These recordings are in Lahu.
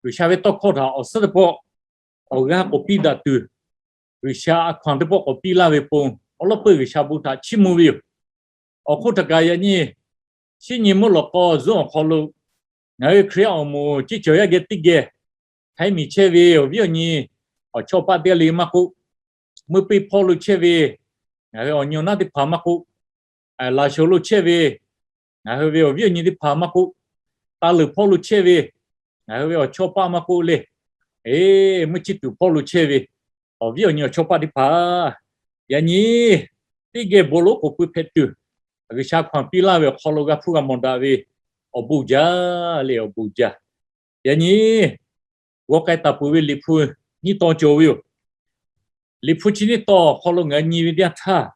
G'uiˬsha ve tawˇ hkawˇ htaꞈ awˬ suhˉ teˇ pawˆ awˬ g'aˇ k'awꞈ piˇ daꞈ tuˬ, G'uiˬsha a hkaw-anˬ teˇ pawˆ k'awꞈ piˇ laˇ ve pon awˬ lawˉ peuˇ G'uiˬsha bon htaꞈ chiˇ mvuh ve yoˬ. Awˬ hk'oˆ htaꞈ kaꞈ yaꞈ nyi shinˉ nyi mvuhˇ lawꞈ k'aw zuhˆ awˬ hk'aw lo ngaˬ hui Hkriꞈ yaˇ awˬ moˍ ceˇ cawˬ yaˇ geh teˇ geh htaiˍ miˬ chehˇ ve awˬ viˉ awˬ nyi awˬ chawˇ paˆ teˇ g'aˇ le maˇ k'oˆ, meuˇ peˇ hpawˇ lo chehˇ ve ngaˬ hui awˬ nyi awˬ naˉ teˇ hpaˍ maˇ k'oˆ, laꞈ shawˍ lo chehˇ ve ngaˬ hui ve awˬ viˉ awˬ nyi teˇ hpaˍ maˇ k'oˆ, taˍ leuˬ hpawˇ lo chehˇ ve ngaˬ hui ve awˬ chawˇ paˆ maˇ k'oˆ le, eˬ, meuˇ chiˇ tuˬ hpawˇ lo chehˇ ve awˬ viˉ awˬ nyi awˬ chawˇ paˆ teˇ hpaˍ, yaꞈ nyi teˇ geh bon lonˉ k'oˍ pui hpehꞈ tuˬ, G'uiˬsha hkaw-anˬ piˇ laˇ ve awˬ hk'aw lo g'a hpuˇ g'a mawˬ daꞈ ve awˬ bon jaˇ le, awˬ bon jaˇ. Yaꞈ nyi g'aw k'ai taˍ peuˬ ve Liꞈ hpu nyiˇ tawn cawˬ ve yoˬ. Liꞈ hpu chi nyiˇ tawn awˬ hk'aw lo ngaˬ hui nyi ve teˇ yanˇ htaˇ,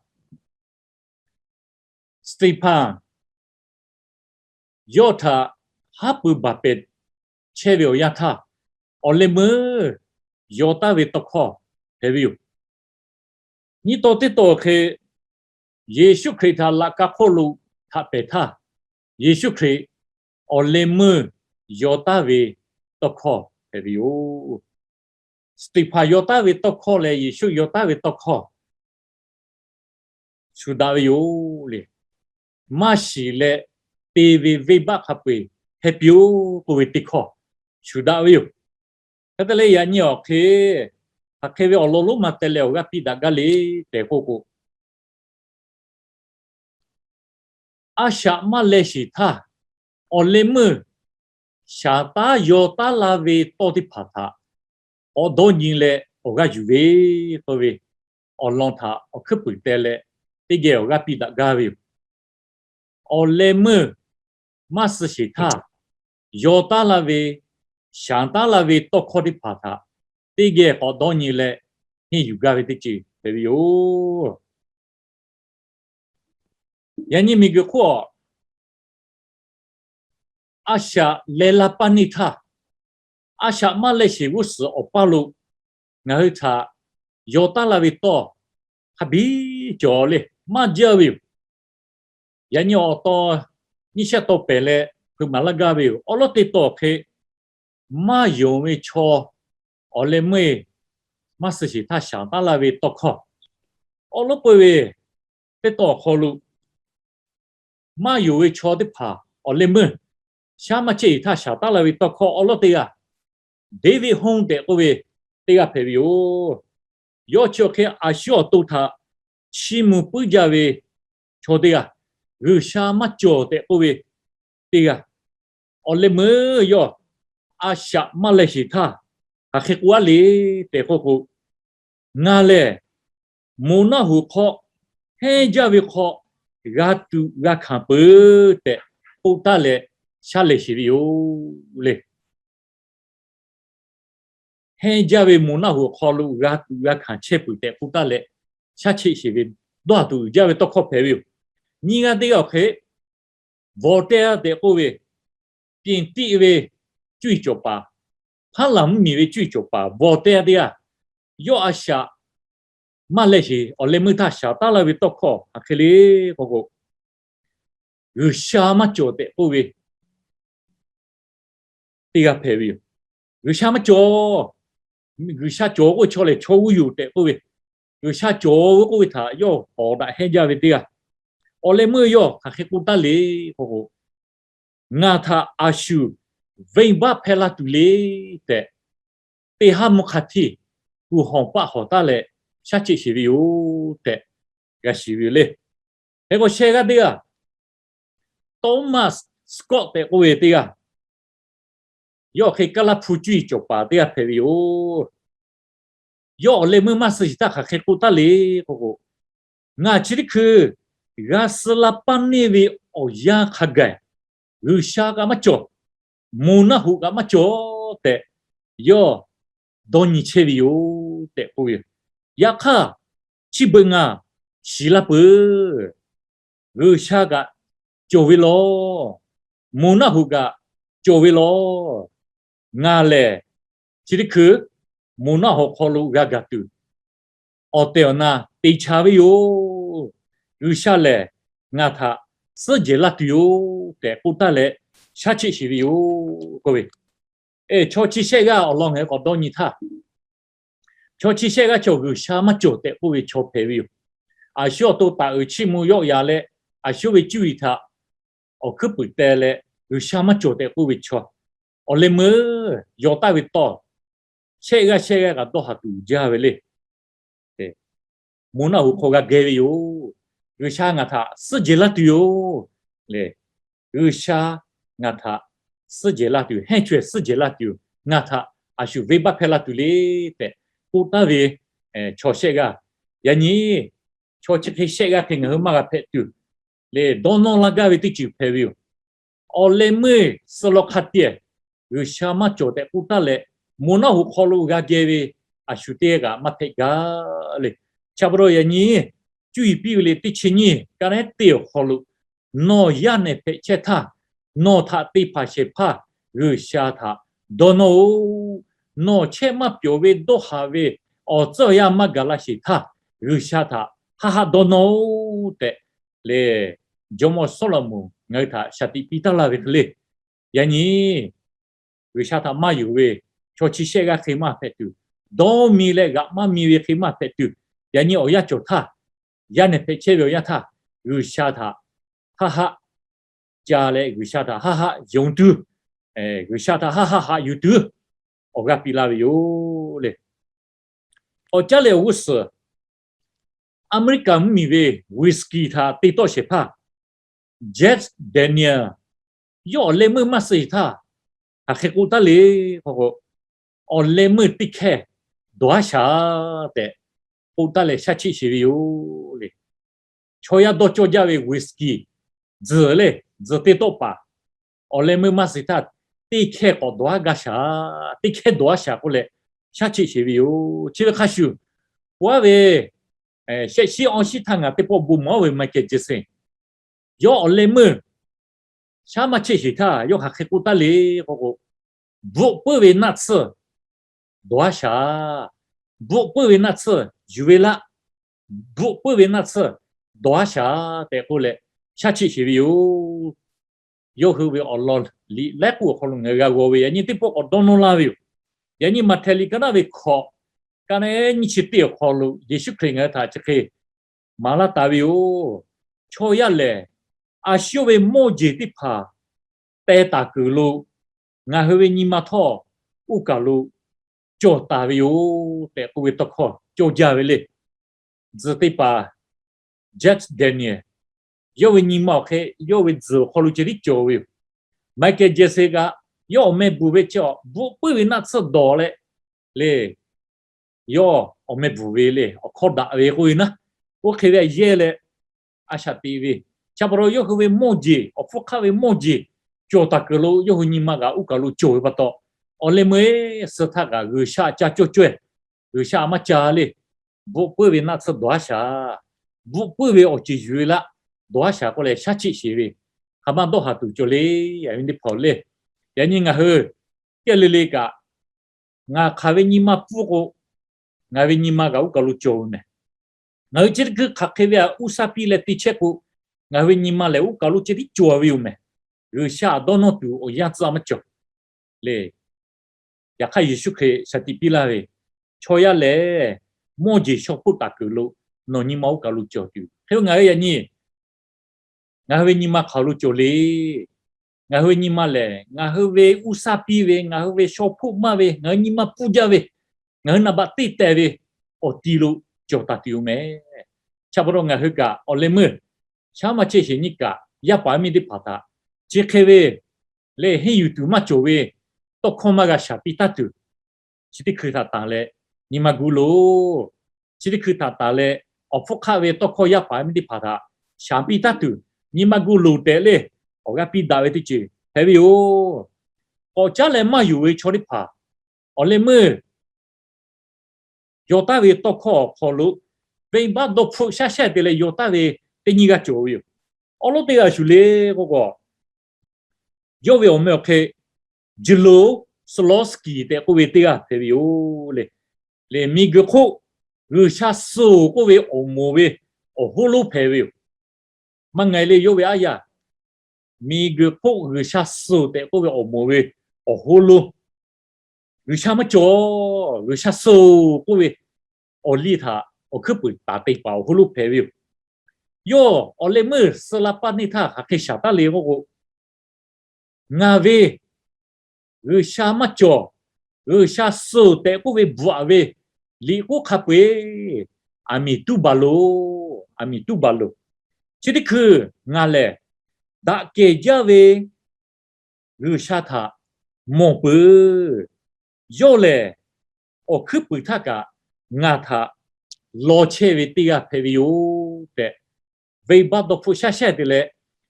Steˍhpanˍ yawˇ htaꞈ haˉ pui baˬ pehˍ chehˇ ve awˬ yanˇ htaˇ, awˬ leh meuˇ yaw taˉ ve tawˇ hkawˇ hpehꞈ ve yoˬ. Nyiˇ tawn teˇ tawn hk'e, Yeˍsuˆ Hkriꞈ htaꞈ laꞈ ka hk'oˆ lo htaꞈ pehˍ htaˇ, Yeˍsuˆ Hkriꞈ awˬ leh meuˇ yaw taˉ ve tawˇ hkawˇ hpehꞈ ve yoˬ. Steˍhpanˍ yaw taˉ ve tawˇ hkawˇ leh Yeˍsuˆ yaw taˉ ve tawˇ hkawˇ shuˍ daꞈ ve yoˬ le. Maˇ shiˍ leh te ve venˇbaˆ hk'a peu-eˬ heh piˇ-oˆ k'oˆ ve teˇ hkawˇ shuˍ daꞈ ve yoˬ. Hk'e te leh yaꞈ nyi awˬ hk'e, hk'aˬ hk'e ve awˬ lawn lonˉ ma teh leh awˬ g'aˇ piˇ daꞈ gaˇ le tehꞈ k'oˆ k'o, a shaꞈ maˇ leh sheˍ htaˇ, awˬ leh meuˇ shaˍ taˉ yaw taˉ la ve tawˇ teˇ hpaˍ htaꞈ k'awꞈ dawˇ nyi leh awˬ g'aˇ yuˬ ve k'oˆ ve awˬ lawn htaꞈ awˬ hkuiˉ puiˍ teh leh teˇ geh awˬ g'aˇ piˇ daꞈ gaˇ ve yoˬ. Awˬ leh meuˇ maˇ suh sheˍ htaˇ, yaw taˉ la ve, shaˍ taˉ la ve tawˇ hkawˇ teˇ hpaˍ htaꞈ teˇ geh k'awꞈ dawˇ nyi leh henˇ yuˬ gaˇ ve teˇ ceuˬ hpehꞈ ve yoˬ. Yaꞈ nyi miˬguiˬ hk'oˆ a shaꞈ leh la paˇ neˇ htaˇ, a shaꞈ maˇ leh sheˍ g'uˇ suhˍ awˬ paˇ lo ngaˬ hui htaꞈ yaw taˉ la ve tawˇ hk'a biˇ cawˬ le maˇ jaˇ ve yoˬ. Yaꞈ nyi awˬ tawn nyiˇ shehˆ tawn pehˍ leh hpeuꞈ maˍ laˇ gaˇ ve yoˬ. Awˉ lawˉ teˇ tawn hk'e, maˇ yonˍ ve chaw awˬ leh meuˇ maˇ suh sheˍ htaˇ shaˍ taˉ la ve tawˇ hkawˇ, awˉ lawˉ peuˇ ve teˇ tawn awˬ hk'aw lo maˇ yonˍ ve chaw teˇ hpaˍ awˬ leh meuˇ shaˉ maˇ chehˇ sheˍ htaˇ shaˍ taˉ la ve tawˇ hkawˇ awˉ lawˉ teˇ g'aˇ, David Home tehꞈ k'oˆ ve teˇ g'aˇ hpehꞈ ve yoˬ. Yawˇ chi awˬ hk'e a shu awˬ to htaꞈ chiˇ mvuh puiˉ jaˇ ve chaw teˇ g'aˇ, G'uiˬsha maˇ cawˬ tehꞈ k'oˆ ve teˇ g'aˇ, awˬ leh meuˇ yawˇ a shaꞈ maˇ leh sheˍ htaˇ hk'aˬ hk'e k'oˆ a le tehꞈ k'oˆ k'o, ngaˬ lehˬ moˬ naˆ hoꞈ hk'aw hehnˇ jaˇ ve hk'aw g'a tuꞈ g'a hkanˍ peuˬ tehꞈ k'oˆ taˉ leh shaˉ lehˬ sheˍ ve yoˬ le. Hehnˇ jaˇ ve moˬ naˆ hoꞈ hk'aw lo g'a tuꞈ g'a hkanˍ chehˇ peuˬ tehꞈ k'oˆ taˉ leh shaˉ cheˆ sheˍ ve dawˇ haˍ tuˬ uiˍ jaˇ ve tawˇ hkawˇ hpehꞈ ve yoˬ. Nyiˇ g'aˇ teˇ g'aˇ awˬ hk'e, Voltaire tehꞈ k'oˆ ve, Peˍ tiˆ ve cuˇ yiˍ cawˬ paˍ, hpaˉ laˬ mvuhˇmiˬ ve cuˇ yiˍ cawˬ paˍ Voltaire teˇ g'aˇ, yawˇ a shaꞈ maˇ leh sheˍ awˬ leh meuˇ htaˇ shaˍ taˉ laˇ ve tawˇ hkawˇ hk'aˬ hk'e le k'oˆ k'o, G'uiˬsha maˇ cawˬ tehꞈ k'oˆ ve teˇ g'aˇ hpehꞈ ve yoˬ. G'uiˬsha maˇ cawˬ, G'uiˬsha cawˬ k'oˆ ve chaw lehˬ chaw g'uˇ yoˬ tehꞈ k'oˆ ve, G'uiˬsha cawˬ ve k'oˆ ve htaꞈ yawˇ k'awꞈ daꞈ hehnˇ jaˇ ve teˇ g'aˇ, awˬ leh meuˇ yawˇ hk'aˬ hk'e k'oˆ taˉ le k'o, ngaˬ htaꞈ a shu venˇbaˆ hpehˇ laˇ tuˬ le tehꞈ, teˇ haˉ mvuhˇ hk'a hteˇ kuˬ hawˬ paˆ hawˬ taˉ leh shaˉ cheˆ sheˍ ve yoˬ tehꞈ g'a shiˍ ve yoˬ le. Hk'e k'o shehˇ g'aˇ teˇ g'aˇ, Thomas Scott tehꞈ k'oˆ ve teˇ g'aˇ, yawˇ hk'e kaˇ laˇ hpu cuˇ yiˍ cawˬ paˍ teˇ g'aˇ hpehꞈ ve yoˬ. Yawˇ awˬ leh meuˇ maˇ suh sheˍ htaˇ hk'aˬ hk'e k'oˆ taˉ le k'o k'o, ngaˬ chi teˇ hkui g'a suh la paˇ neˇ ve awˬ yanˇ hk'a gaˬ G'uiˬsha kaꞈ maˇ cawˬ, moˬ naˆ hoꞈ kaꞈ maˇ cawˬ tehꞈ yawˇ dawˇ nyi chehˇ ve yoˬ tehꞈ k'oˆ ve yoˬ. Yaꞈ hk'aˇ, chi beuꞈ ngaˬ shiˍ laˇ peuˬ. G'uiˬsha kaꞈ cawˬ ve law, moˬ naˆ hoꞈ kaꞈ cawˬ ve law. Ngaˬ lehˬ chi teˇ hkui moˬ naˆ hoꞈ hk'aw lo g'a gaˬ tuˬ, awˬ tehˬ awˬ na te cha ve yoˬ. G'uiˬsha lehˬ ngaˬ htaꞈ suhˉ jehˬ laˇ tuˬ yoˬ tehꞈ k'oˆ taˉ leh shaˉ cheˆ sheˍ ve yoˬ k'oˆ ve. Chaw chi shehˆ g'aˇ awˬ lawn ngaˬ hui k'awꞈ dawˇ nyi htaˇ, chaw chi shehˆ g'aˇ chaw G'uiˬsha maˇ cawˬ tehꞈ k'oˆ ve chaw hpehꞈ ve yoˬ. A shu awˬ to taˍ uiˍ chiˇ mvuh yawˆ yan leh, a shu ve cuˇ yiˍ htaꞈ awˬ hkuiˉ puiˍ teh leh, G'uiˬsha maˇ cawˬ tehꞈ k'oˆ ve chaw, awˬ leh meuˇ yaw taˍ ve tawˇ, shehˆ g'aˇ shehˆ g'aˇ kaꞈ dawˇ haˍ tuˬ jaˇ ve le. Moˬ naˆ hoꞈ hk'aw g'a geh ve yoˬ. G'uiˬsha ngaˬ htaꞈ suhˉ jehˬ laˇ tuˬ yoˬ le. G'uiˬsha ngaˬ htaꞈ suhˉ jehˬ laˇ tuˬ, hehnˇ chaweh suhˉ jehˬ laˇ tuˬ yoˬ. Ngaˬ htaꞈ a shu venˇbaˆ hpehˇ laˇ tuˬ le tehꞈ k'oˆ taˍ ve chaw shehˆ g'aˇ, yaꞈ nyi chaw chi hk'e shehˆ g'aˇ hk'e ngaˬ hui maˇ g'a hpehꞈ tuˬ le, dawˇ nawˇ laˇ gaˇ ve teˇ ceuˬ hpehꞈ ve yoˬ. Awˬ leh meuˇ suh law hk'a tiˬ G'uiˬsha maˇ cawˬ tehꞈ k'oˆ taˍ leh, moˬ naˆ hoꞈ hk'aw lo g'a geh ve a shu teˇ g'aˇ kaꞈ maˇ hpehꞈ gaˇ le. Chi pa taw yaꞈ nyi cuˇ yiˍ piˇ ve le, teˇ chi nyiˇ ka naˉ teˇ awˬ hk'aw lo nawˬ yaˇ nehˬ hpehꞈ chehˇ htaˇ, nawˬ htaꞈ te hpanˍ shehˍ hpaˇ G'uiˬsha htaꞈ dawˇ nawˇ-oˆ. Nawˬ chehˇ maˇ pyawˬ ve dawˇ haˍ ve awˬ tcuhˇ awˬ yanˇ maˇ gaˬ la sheˍ htaˇ, G'uiˬsha htaꞈ haˆ haˆ dawˇ nawˇ-oˆ tehꞈ lehˬ, jawˇmawˇ Sawˉlaꞈmonˍ ngaˬ hui htaꞈ shaˍ tiꞈ piˇ taˍ laˇ ve hk'e le. Yaꞈ nyi G'uiˬsha htaꞈ maˇ yonˍ ve chaw chi shehˆ g'aˇ hk'e maˇ hpehꞈ tuˬ, dawˇ mi leh g'aꞈ maˇ mi ve hk'e maˇ hpehꞈ tuˬ, yaꞈ nyi awˬ yanˇ cawˬ htaˇ, yaˇ nehˬ hpehꞈ chehˇ ve awˬ yanˇ htaˇ, G'uiˬsha htaꞈ haˆ haˆ ca leh G'uiˬsha htaꞈ haˆ haˆ yonˍ tuˬ, G'uiˬsha htaꞈ haˆ haˆ haꞈ yuˬ tuˬ awˬ g'aˇ piˇ laˇ ve yoˬ le. K'awꞈ caˉ leh awˬ g'uˇ suhˍ, Aˍmeˍriˆkaˍ mvuhˇmiˬ ve whisky htaꞈ te tawˆ shehˍ hpaˇ Jack Daniel yawˇ awˬ leh meuˇ maˇ suh sheˍ htaˇ, hk'aˬ hk'e k'oˆ taˍ le k'o, awˬ leh meuˇ teˇ hkehˇ dawˬ aˉ shaˍ tehꞈ k'oˆ taˍ leh shaˉ cheˆ sheˍ ve yoˬ le. Chaw yaˇ dawˇ cawˇ jaˇ ve whisky, tzuhˬ le, tzuhˬ te tawˆ paˍ awˬ leh meuˇ maˇ suh htaˇ, teˇ hkehˇ k'awꞈ dawˬ aˉ gaˇ shaˍ, teˇ hkehˇ dawˬ aˉ shaˍ k'oˆ leh shaˉ cheˆ sheˍ ve yoˬ. Chi ve hk'a shuˍ, pawehˇ ve shehˆ shiˉ awˇ shiˉ htaˇ ngaˬ teˇ pawˆ bon mawˬ ve Michael Jackson, yawˇ awˬ leh meuˇ shaˉ maˇ cheˆ sheˍ htaˇ yawˇ hk'aˬ hk'e k'oˆ taˍ le k'o, bvuhꞈ puiˉ ve naˆ tsuhˇ dawˬ aˉ shaˍ, bvuhꞈ puiˉ ve naˆ tsuhˇ yuˬ ve laˆ, bvuhꞈ puiˉ ve naˆ tsuhˇ dawˬ aˉ shaˍ tehꞈ k'oˆ leh shaˉ cheˆ sheˍ ve yoˬ. Yawˇ hui ve awˬ lawn liꞈ laiˉ k'oˆ awˬ hk'aw lo ngaˬ hui g'a g'aw ve, yaꞈ nyi teˇ pawˆ k'awꞈ dawˇ nawˇ laˇ ve yoˬ. Yaꞈ nyi Maꞈhtehˍ liꞈ ka naˉ ve hkawꞈ, ka naˉ nyiˇ chi teˇ awˬ hk'aw lo Yeˍsuˆ Hkriꞈ ngaˬ hui htaꞈ chi hk'e maˍ laˇ taˍ ve yoˬ. Chaw yaˇ lehˬ, a shu ve mawˇ jeˬ teˇ hpaˍ teh taˍ kuiˬ lo ngaˬ hui ve nyi ma htawˇ oˇ kaˬ lo cawˬ taˍ ve yoˬ tehꞈ k'oˆ ve tawˇ hkawˇ cawˬ jaˇ ve le. Tzuhˬ teˇ hpaˍ Jack Daniel, yawˇ ve nyi ma awˬ hk'e yawˇ ve tzuhˬ awˬ hk'aw lo ceh tiˉ cawˬ ve yoˬ. Michael Jackson kaꞈ, yawˇ awˬ meh bvuhˬ ve chi awˬ bvuhꞈ puiˉ ve naˆ tsuhˇ dawˬ leh le, yawˇ awˬ meh bvuhˬ ve le awˬ hkawˇ daꞈ ve k'oˆ ve naˉ, oˇ hk'e ve yehˇ leh a shaꞈ teꞈ ve. Chi pa taw yawˇ hui ve mawˇ jeˬ, awˬ hpfuhˇ hk'aˆ ve mawˇ jeˬ cawˬ taˍ kuiˬ lo yawˇ hui nyi ma kaꞈ oˇ kaˬ lo cawˬ ve pa taw, awˬ leh meuˇ suh htaˇ kaꞈ G'uiˬsha ca cawˇ caweh, G'uiˬsha maˇ ca le, bvuhꞈ puiˉ ve naˆ tsuhˇ dawˬ aˉ shaˍ, bvuhꞈ puiˉ ve awˬ ceuˬ yuˬ ve laˆ dawˬ aˉ shaˍ k'oˆ leh shaˉ cheˆ sheˍ ve, hk'aˬ ma dawˇ haˍ tuˬ cawˬ le. Yaꞈ nyi teˇ hpaˍ le, yaꞈ nyi ngaˬ hui kehˬ le le kaꞈ, ngaˬ hk'aˬ ve nyi ma pfuhˇ k'o, ngaˬ ve nyi ma kaꞈ oˇ kaˬ lo cawˬ ve mehˬ. Ngaˬ hui chi teˇ hkui hk'aˬ hk'e ve a uˇ saˇ piˇ leh te chehˇ k'o, ngaˬ hui ve nyi ma lehˬ oˇ kaˬ lo ceh tiˉ cawˬ ve yoˬ mehˬ. G'uiˬsha dawˇ nawˇ tuˬ awˬ yanˇ tcuhˇ maˇ cawˬ le. Yaꞈ hk'aˇ Yeˍsuˆ Hkriꞈ shaˍ tiꞈ piˇ laˇ ve, chaw yaˇ lehˬ mawˇ jeˬ shaw hpoˆ taˍ kuiˬ lo nawˬ nyi ma oˇ kaˬ lo cawˬ tuˬ. Hk'e ngaˬ hui yaꞈ nyi ngaˬ hui ve nyi ma hk'aˬ lo cawˬ le. Ngaˬ hui ve nyi ma lehˬ, ngaˬ hui ve uˇ saˇ piˇ ve, ngaˬ hui ve shaw hpoˆ maˇ ve, ngaˬ hui nyi ma pfuhˇ jaˇ ve, ngaˬ hui naˍ baꞈ teˇ tehˬ ve awˬ ti lo cawˬ taˍ tuˬ yoˬ mehˬ. Chi pa taw ngaˬ hui kaꞈ awˬ leh meuˇ shaˉ maˇ cheˆ sheˍ nyi kaꞈ, yaˇ paˍ miˇ teˇ hpaˍ htaꞈ chi hk'e ve lehˬ henˇ yuˬ tuˬ maˇ cawˬ ve tawˇ hkawˇ maˇ g'a shaˍ piˇ taˇ tuˬ, chi teˇ hkui htaꞈ tanˬ leh nyi ma gu loˬ. Chi teˇ hkui htaꞈ tanˬ leh awˬ hpfuhˇ hk'aˆ ve tawˇ hkawˇ yaˇ paˍ miˇ teˇ hpaˍ htaꞈ shaˍ piˇ taˇ tuˬ, nyi ma gu loˬ tehꞈ le awˬ g'aˇ piˇ daꞈ ve teˇ ceuˬ hpehꞈ ve yoˬ. K'awꞈ caˉ leh maˇ yonˍ ve chaw teˇ hpaˍ awˬ leh meuˇ yaw taˍ ve tawˇ hkawˇ awˬ hk'aw lo venˇbaˆ dawˇ hpfuhˆ shaˉ shehˆ te leh yaw taˍ ve teˇ nyi g'aˇ cawˬ ve yoˬ. Awˉ lawˉ teˇ g'aˇ shuˍ le k'oˆ k'o, yawˇ ve awˬ meh awˬ hk'e Jilo Slotsky tehꞈ k'oˆ ve teˇ g'aˇ hpehꞈ ve yoˬ le. Lehˬ miˬguiˬ hk'oˆ G'uiˬsha suh-oˬ k'oˆ ve awˬ moˍ ve awˬ hoˉ lonˉ hpehꞈ ve yoˬ. Maˇ ngaˬ e le yawˇ ve aˉ yaˇ, miˬguiˬ hk'oˆ G'uiˬsha suh-oˬ tehꞈ k'oˆ ve awˬ moˍ ve awˬ hoˉ lonˉ G'uiˬsha maˇ cawˬ, G'uiˬsha suh-oˬ k'oˆ ve awˬ liˇ htaꞈ awˬ hkuiˉ puiˍ taˍ te paˍ awˬ hk'aw lo hpehꞈ ve yoˬ. Yawˇ awˬ leh meuˇ suh la paˇ neˇ htaˇ hk'aˬ hk'e shaˍ taˉ le k'oˆ k'o, ngaˬ ve G'uiˬsha maˇ cawˬ, G'uiˬsha suh-oˬ tehꞈ k'oˆ ve bvuhꞈ ve liꞈ k'oˆ hk'a peu-eˬ aˬ miˍ tuˉ baˬ loˬ, aˬ miˍ tuˉ baˬ loˬ. Chi teˇ hkui ngaˬ lehˬ daꞈ kehˬ jaˇ ve G'uiˬsha htaꞈ mawˬ peuˬ. Yawˇ lehˬ awˬ hkuiˉ puiˍ htaˇ kaꞈ ngaˬ htaꞈ law chehˇ ve teˇ g'aˇ hpehꞈ ve yoˬ tehꞈ, venˇbaˆ dawˇ hpfuhˆ shaˉ shaˉ te leh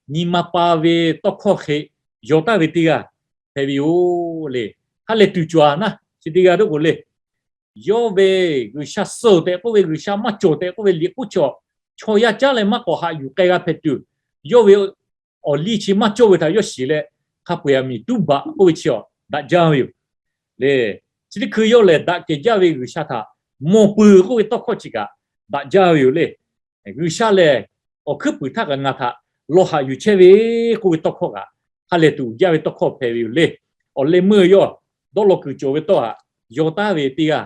nyi ma pa ve tawˇ hkawˇ hk'e yaw taˍ ve teˇ g'aˇ hpehꞈ ve yoˬ le. Ha lehˬ tuˬ cawˬ-a naˉ, chi teˇ g'aˇ teˇ k'oˍ le. Yawˇ ve G'uiˬsha suh-oˬ tehꞈ k'oˆ ve, G'uiˬsha maˇ cawˬ tehꞈ k'oˆ ve liꞈ k'oˆ chaw, chaw yaˇ caˉ leh maˇ k'awꞈ haꞈ yuˬ k'ai g'a hpehꞈ tuˬ, yawˇ ve awˬ liˇ chi maˇ cawˇ ve htaꞈ yawˇ shiˍ leh, hk'a peu-eˬ aˬ miˍ tuˉ baˬ k'oˆ ve chi-awˬ daꞈ jaˇ ve yoˬ le. Chi teˇ hkui yawˇ lehˬ daꞈ kehˬ jaˇ ve G'uiˬsha htaꞈ mawˬ peuˬ k'oˆ ve tawˇ hkawˇ chi kaꞈ daꞈ jaˇ ve yoˬ le. G'uiˬsha lehˬ awˬ hkuiˉ puiˍ htaˇ kaꞈ ngaˬ htaꞈ law haꞈ yuˬ chehˇ ve k'oˆ ve tawˇ hkawˇ kaꞈ ha lehˬ tuˬ jaˇ ve tawˇ hkawˇ hpehꞈ ve yoˬ le. Awˬ leh meuˇ yawˇ dawˇ law kuiˬ cawˬ ve tawˇ htaꞈ yaw taˉ ve teˇ g'aˇ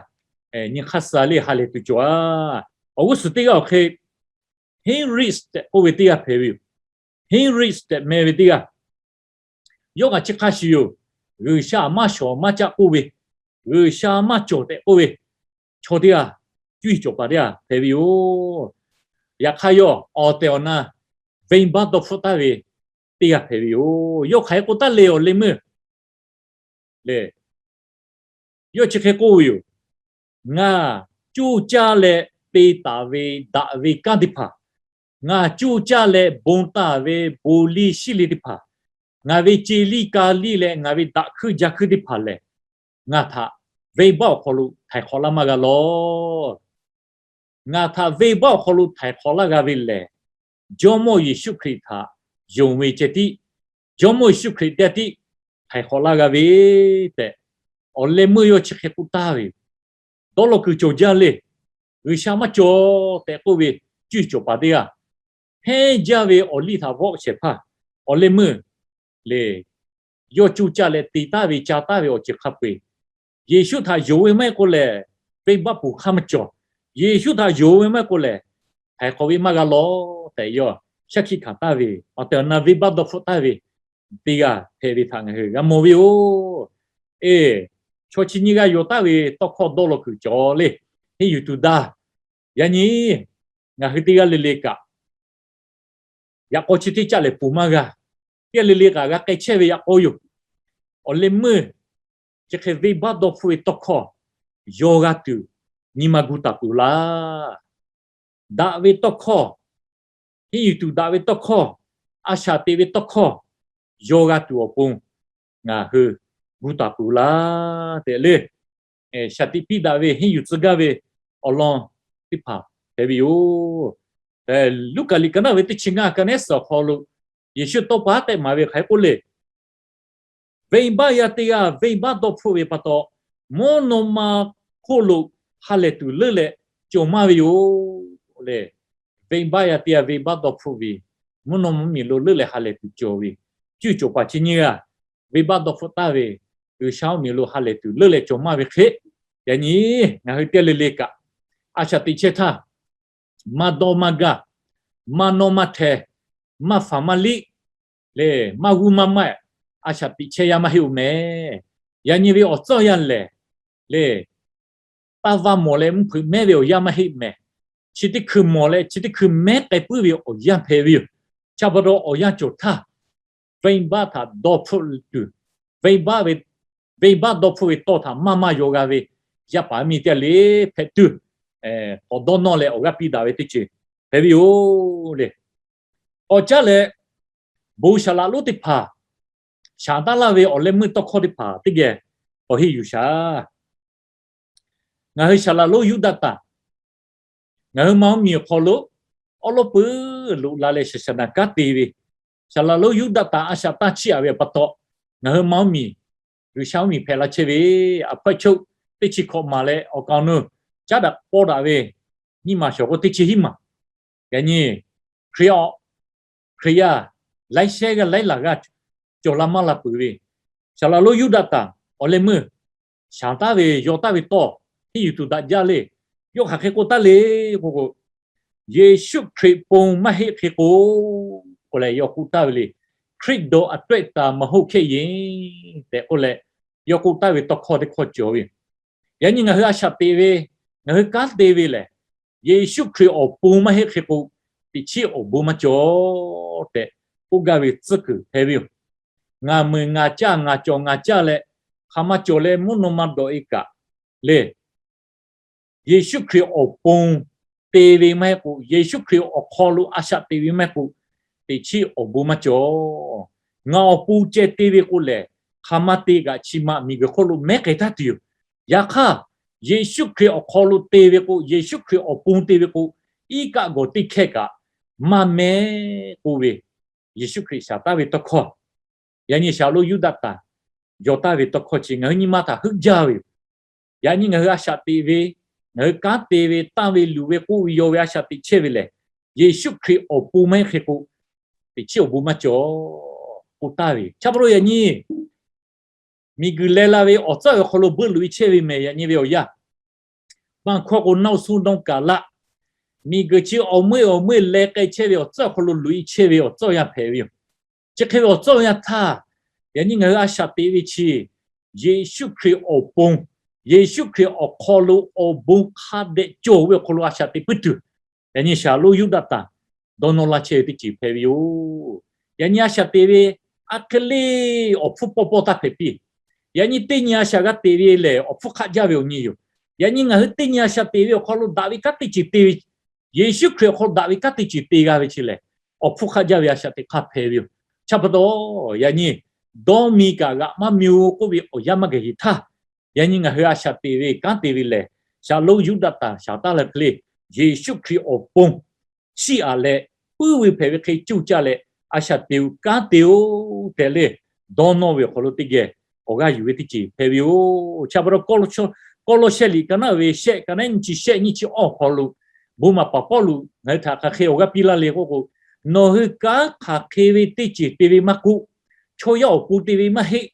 nyi hk'aˇ suh le, ha lehˬ tuˬ cawˬ-a. Awˬ g'uˇ suhˍ teˇ g'aˇ awˬ hk'e Heinrich tehꞈ k'oˆ ve teˇ g'aˇ hpehꞈ ve yoˬ. Heinrich tehꞈ meh ve teˇ g'aˇ yawˇ kaꞈ chi hk'a shuˍ yoˬ. G'uiˬsha maˇ shawˍ maˇ caˆ k'oˆ ve, G'uiˬsha maˇ cawˬ tehꞈ k'oˆ ve chaw teˇ g'aˇ, cuˇ yiˍ cawˬ paˍ teˇ g'aˇ hpehꞈ ve yoˬ. Yaꞈ hk'aˇ yawˇ awˬ tehˬ awˬ na venˇbaˆ dawˇ hpfuhˆ taˍ ve teˇ g'aˇ hpehꞈ ve yoˬ. Yawˇ hk'aˬ hk'e k'oˆ taˍ le awˬ leh meuˇ le. Yawˇ chi hk'e k'oˆ ve yoˬ. Ngaˬ cuˇ caˇ leh te taˍ ve daꞈ ve kanˉ teˇ hpaˍ, ngaˬ cuˇ caˇ leh bon taˍ ve bon liˇ shiˉ liˇ teˇ hpaˍ, ngaˬ ve ce liˇ ka liˇ leh ngaˬ ve daꞈ hkuiˇ ja hkuiˇ teˇ hpaˍ lehˬ, ngaˬ htaꞈ venˇbaˆ awˬ hk'aw lo htaiˍ hk'awꞈ laˇ maˇ g'a lawˬ. Ngaˬ htaꞈ venˇbaˆ awˬ hk'aw lo htaiˍ hk'awꞈ laˇ g'a ve lehˬ, Jawˇmawˇ Yeˍsuˆ Hkriꞈ htaꞈ yonˍ ve ceh tiˉ, Jawˇmawˇ Yeˍsuˆ Hkriꞈ teˇ g'aˇ tiˉ htaiˍ hk'awꞈ laˇ g'a ve tehꞈ, awˬ leh meuˇ yawˇ chi hk'e k'oˆ taˍ ve yoˬ. Dawˇ law kuiˬ cawˬ jaˇ le. G'uiˬsha maˇ cawˬ tehꞈ k'oˆ ve cuˇ yiˍ cawˬ paˍ teˇ g'aˇ, hehnˇ jaˇ ve awˬ liˇ htaꞈ vawˆ shehˍ hpaˇ awˬ leh meuˇ le, yawˇ cuˇ caˇ leh te taˍ ve ca taˍ ve awˬ ceuˬ hk'a peu-eˬ, Yeˍsuˆ htaꞈ yonˍ ve maˇ heˆ k'o lehˬ, venˇbaˆ ponˬ hk'aˇ maˇ cawˬ. Yeˍsuˆ htaꞈ yonˍ ve maˇ heˆ k'o lehˬ, htaiˍ hk'awꞈ ve maˇ g'a lawˬ tehꞈ yawˇ shaˉ hkiˆ hkanˍ taˍ ve, awˬ tehˬ awˬ na venˇbaˆ dawˇ hpfuhˆ taˍ ve teˇ g'aˇ hpehꞈ ve htaꞈ ngaˬ hui g'a mawˬ ve yoˬ. Eˬ, chaw chi nyiˇ g'aˇ yaw taˍ ve tawˇ hkawˇ dawˇ law kuiˬ cawˬ le. Henˇ yuˬ tuˬ daꞈ. Yaꞈ nyi ngaˬ hui teˇ g'aˇ le le kaꞈ yaꞈ k'aw chi teˇ caˆ lehˬ ponˬ maˇ g'a. Teˇ g'aˇ le le kaꞈ g'a k'ai chehˇ ve yaꞈ k'aw yoˬ. Awˬ leh meuˇ chi hk'e venˇbaˆ dawˇ hpfuhˆ ve tawˇ hkawˇ yaw g'a tuˬ nyi ma gu taˍ peuˬ laˇ. Daꞈ ve tawˇ hkawˇ, henˇ yuˬ tuˬ daꞈ ve tawˇ hkawˇ, a shaꞈ teꞈ ve tawˇ hkawˇ yaw g'a tuˬ awˬ pon ngaˬ hui gu taˍ peuˬ laˇ tehꞈ le. Shaˍ tiꞈ piˇ daꞈ ve henˇ yuˬ tcuh gaˇ ve awˬ lawn teˇ hpaˍ hpehꞈ ve yoˬ. Luˉkaꞈ liꞈ ka naˉ ve teˇ chi ngaˇ ka nehˉ suhˍ awˬ hk'aw lo Yeˍsuˆ tawˇ pa haˉ tehꞈ maˍ ve hk'aˬ hk'e k'oˆ le. Venˇbaˆ yaˇ teˇ g'aˇ venˇbaˆ dawˇ hpfuhˆ ve pa taw, mvuhˇ naw ma hk'oˆ lo ha lehˬ tuˬ leuˉ leh cawˬ maˇ ve yoˬ le. Venˇbaˆ yaˇ teˇ g'aˇ venˇbaˆ dawˇ hpfuhˆ ve, mvuhˇ naw ma miˬ lo leuˉ leh ha lehˬ tuˬ cawˬ ve, cuˇ cawˬ paˍ chi nyiˇ g'aˇ venˇbaˆ dawˇ hpfuhˆ taˍ ve, G'uiˬsha mvuhˇ miˬ lo ha lehˬ tuˬ leuˉ leh cawˬ maˇ ve hk'e, yaꞈ nyi ngaˬ hui teˇ g'aˇ le le kaꞈ a shaꞈ teꞈ chehˇ htaˇ, maˇ dawˇ maˇ gaˇ, maˇ nawˇ maˇ hteh, maˇ faˍ maˇ liˆ le, maˇ g'uˇ maˇ maˆ, a shaꞈ teꞈ chehˇ yaˇ maˇ heˆ-oˬ mehˍ. Yaꞈ nyi ve awˬ tcuhˇ yaˇ lehˬ le, taˇ vaˇ mawˬ leh mvuhˇ hpeuꞈ mehˉ ve awˬ yanˇ maˇ heˆ mehˍ. Chi teˇ hkui mawˬ leh chi teˇ hkui mehˉ k'ai puiˉ ve awˬ yanˇ hpehꞈ ve yoˬ. Chi pa taw awˬ yanˇ cawˬ htaˇ, venˇbaˆ htaꞈ dawˇ hpfuhˆ tuˬ, venˇbaˆ ve, venˇbaˆ dawˇ hpfuhˆ ve tawˇ htaꞈ maˇ maˇ yaw g'a ve yaˇ paˍ miˇ teˇ g'aˇ le hpehꞈ tuˬ, k'awꞈ dawˇ nawˇ leh awˬ g'aˇ piˇ daꞈ ve teˇ ceuˬ hpehꞈ ve yoˬ le. K'awꞈ caˉ leh, bon saˍ laꞈ lonˉ teˇ hpaˍ shaˍ taˉ laˇ ve awˬ leh meuˇ tawˇ hkawˇ teˇ hpaˍ teˇ geh k'awꞈ henˇ yuˬ shaˍ. Ngaˬ hui saˍ laꞈ lonˉ Yuˇdaꞈ taˍ, ngaˬ hui ma mvuhˇ miˬ awˬ hk'aw lo awˉ lawˉ peuˬ loꞈ la leh shaˍ shaˍ naˍ kanˉ te ve, saˍ laꞈ lonˉ Yuˇdaꞈ taˍ a shaꞈ tanˇ chiˇ aꞈ ve pa taw, ngaˬ hui ma mvuhˇ miˬ, G'uiˬsha mvuhˇ miˬ hpehꞈ la chehˇ ve, a hpfuhˇ choˆ teˇ chi hkawꞈ maˍ leh awˬ kaˍ awˬ nu caˉ daꞈ pawˇ daꞈ ve nyiˇ maˬ shawˍ k'o teˇ chi hiˉ maˬ. Yaꞈ nyi Hkriꞈ yaˇ, Hkriꞈ yaˇ laiˉ shehˉ g'aˇ laiˉ laˬ g'aˇ cawˬ la maˇ la peuˬ ve, saˍ laꞈ lonˉ Yuˇdaꞈ taˍ awˬ leh meuˇ shaˍ taˉ ve yaw taˉ ve tawˇ, hteˇ yuˬ tuˬ daꞈ jaˇ le. Yawˇ hk'aˬ hk'e k'oˆ taˉ le k'o k'o, Yeˍsuˆ Hkriꞈ ponˬ maˇ heˆ hk'e k'o, k'oˆ leh yawˇ k'oˆ taˍ ve le. คริสต์เดียว အတွက်သာ မဟုတ်ခဲ့ရင် tehꞈ k'oˆ leh, yawˇ k'oˆ taˍ ve tawˇ hkawˇ teˇ hkawˇ cawˬ ve. Yaꞈ nyi ngaˬ hui a shaꞈ teꞈ ve, ngaˬ hui kanˉ te ve lehˬ, Yeˍsuˆ Hkriꞈ awˬ pon maˇ heˆ hk'e k'o, teꞈ chiˉ awˬ bon maˇ cawˬ tehꞈ k'oˆ gaˇ ve tcuhˉ kuiˬ hpehꞈ ve yoˬ. Ngaˬ meunˍ ngaˬ caˇ, ngaˬ cawˬ ngaˬ caˇ leh, hk'aˬ ma cawˬ leh mvuhˇ naw ma dawꞈ e kaꞈ le, Yeˍsuˆ Hkriꞈ awˬ pon te ve maˇ heˆ k'o, Yeˍsuˆ Hkriꞈ awˬ hk'aw lo a shaꞈ teꞈ ve maˇ heˆ k'o, teꞈ chiˉ awˬ bon maˇ cawˬ. Ngaˬ awˬ pon ceh te ve k'o lehˬ, hk'aˬ ma te kaꞈ chi ma miˬguiˬ hk'oˆ lo mehˉ k'ai taˉ tuˬ yoˬ. Yaꞈ hk'aˇ, Yeˍsuˆ Hkriꞈ awˬ hk'aw lo te ve k'o, Yeˍsuˆ Hkriꞈ awˬ pon te ve k'o, iˉ kaˆ gawˬ teˇ hkehˇ kaꞈ maˇ mehˉ k'oˆ ve, Yeˍsuˆ Hkriꞈ shaˍ taˉ ve tawˇ hkawˇ, yaꞈ nyi shaˍlonˇ Yuˇdaꞈtanˍ yaw taˍ ve tawˇ hkawˇ chi ngaˬ hui nyi ma htaꞈ heuˆ jaˇ ve yoˬ. Yaꞈ nyi ngaˬ hui a shaꞈ teꞈ ve, ngaˬ hui kanˉ te ve, tanˇ ve, luˬ ve, k'oˆ ve, yaw ve a shaꞈ teꞈ chehˇ ve lehˬ, Yeˍsuˆ Hkriꞈ awˬ pon maˇ heˆ hk'e k'o, teꞈ chiˉ awˬ bon maˇ cawˬ k'oˆ taˍ ve. Chi pa taw yaꞈ nyi miˬguiˬ leh la ve awˬ tcuhˉ awˬ hk'aw lo beuˆ loꞈ e chehˇ ve mehˬ, yaꞈ nyi ve awˬ yanˇ, บางครั้งก็ နောက်ဆုံး dawˇ kaˍ laˆ, miˬguiˬ chi awˬ meuˇ awˬ meuˇ leh k'ai chehˇ ve awˬ tcuhˉ awˬ hk'aw lo loꞈ e chehˇ ve awˬ tcuhˉ awˬ yanˇ hpehꞈ ve yoˬ. Chi hk'e ve awˬ tcuhˉ awˬ yanˇ htaˇ, yaꞈ nyi ngaˬ hui a shaꞈ teꞈ ve chi, Yeˍsuˆ Hkriꞈ awˬ pon, Yeˍsuˆ Hkriꞈ awˬ hk'aw lo awˬ bon hk'a dehꞈ cawˬ ve awˬ hk'aw lo a shaꞈ teꞈ puiˉ tuˬ, yaꞈ nyi shaˍlonˇ Yuˇdaꞈtanˍ dawˇ nawˇ laˇ chehˇ ve teˇ ceuˬ hpehꞈ ve yoˬ. Yaꞈ nyi a shaꞈ teꞈ ve aˉ hk'e le awˬ hpfuhˇ pawˇ pawˇ taˇ hpehꞈ piˇ. Yaꞈ nyi teˇ nyi a shaꞈ g'a teꞈ ve lehˬ, awˬ hpfuhˇ hk'aˆ jaˇ ve awˬ nyi yoˬ. Yaꞈ nyi ngaˬ hui teˇ nyi a shaꞈ teꞈ ve awˬ hk'aw lo daꞈ ve kanˉ teˇ ceuˬ te ve, Yeˍsuˆ Hkriꞈ awˬ hk'aw lo daꞈ ve kanˉ teˇ ceuˬ te g'a ve chi lehˬ, awˬ hpfuhˇ hk'aˆ jaˇ ve a shaꞈ teꞈ hk'aˇ hpehꞈ ve yoˬ. Chi pa taw, yaꞈ nyi dawˇ mi kaꞈ g'aꞈ maˇ mi-o k'oˆ ve awˬ yanˇ maˇ g'a heˍ htaˇ, yaꞈ nyi ngaˬ hui a shaꞈ teꞈ ve kanˉ te ve lehˬ, shaˍlonˇ Yuˇdaꞈtanˍ shaˍ taˉ la hk'e le, Yeˍsuˆ Hkriꞈ awˬ pon chiˇ aꞈ leh, puiˉ ve hpehꞈ ve hk'e coˇ caˇ leh, a shaꞈ teꞈ-o kanˉ te-o tehꞈ le, dawˇ nawˇ ve awˬ hk'aw lo teˇ geh awˬ g'aˇ yuˬ ve teˇ ceuˬ hpehꞈ ve yoˬ. Chi pa taw Kawˇlawˇshehˇ liꞈ ka naˉ ve shehˆ, ka naˉ nyi chi shehˆ nyi chi awˬ hk'aw lo, bon maˍ paˍ Pawˇluꞈ ngaˬ hui htaꞈ hk'aˬ hk'e awˬ g'aˇ piˇ laˇ le k'oˆ k'o, nawˬ hui kanˉ hk'aˬ hk'e ve teˇ ceuˬ te ve maˇ k'oˆ, chaw yaˇ awˬ pon te ve maˇ heˆ,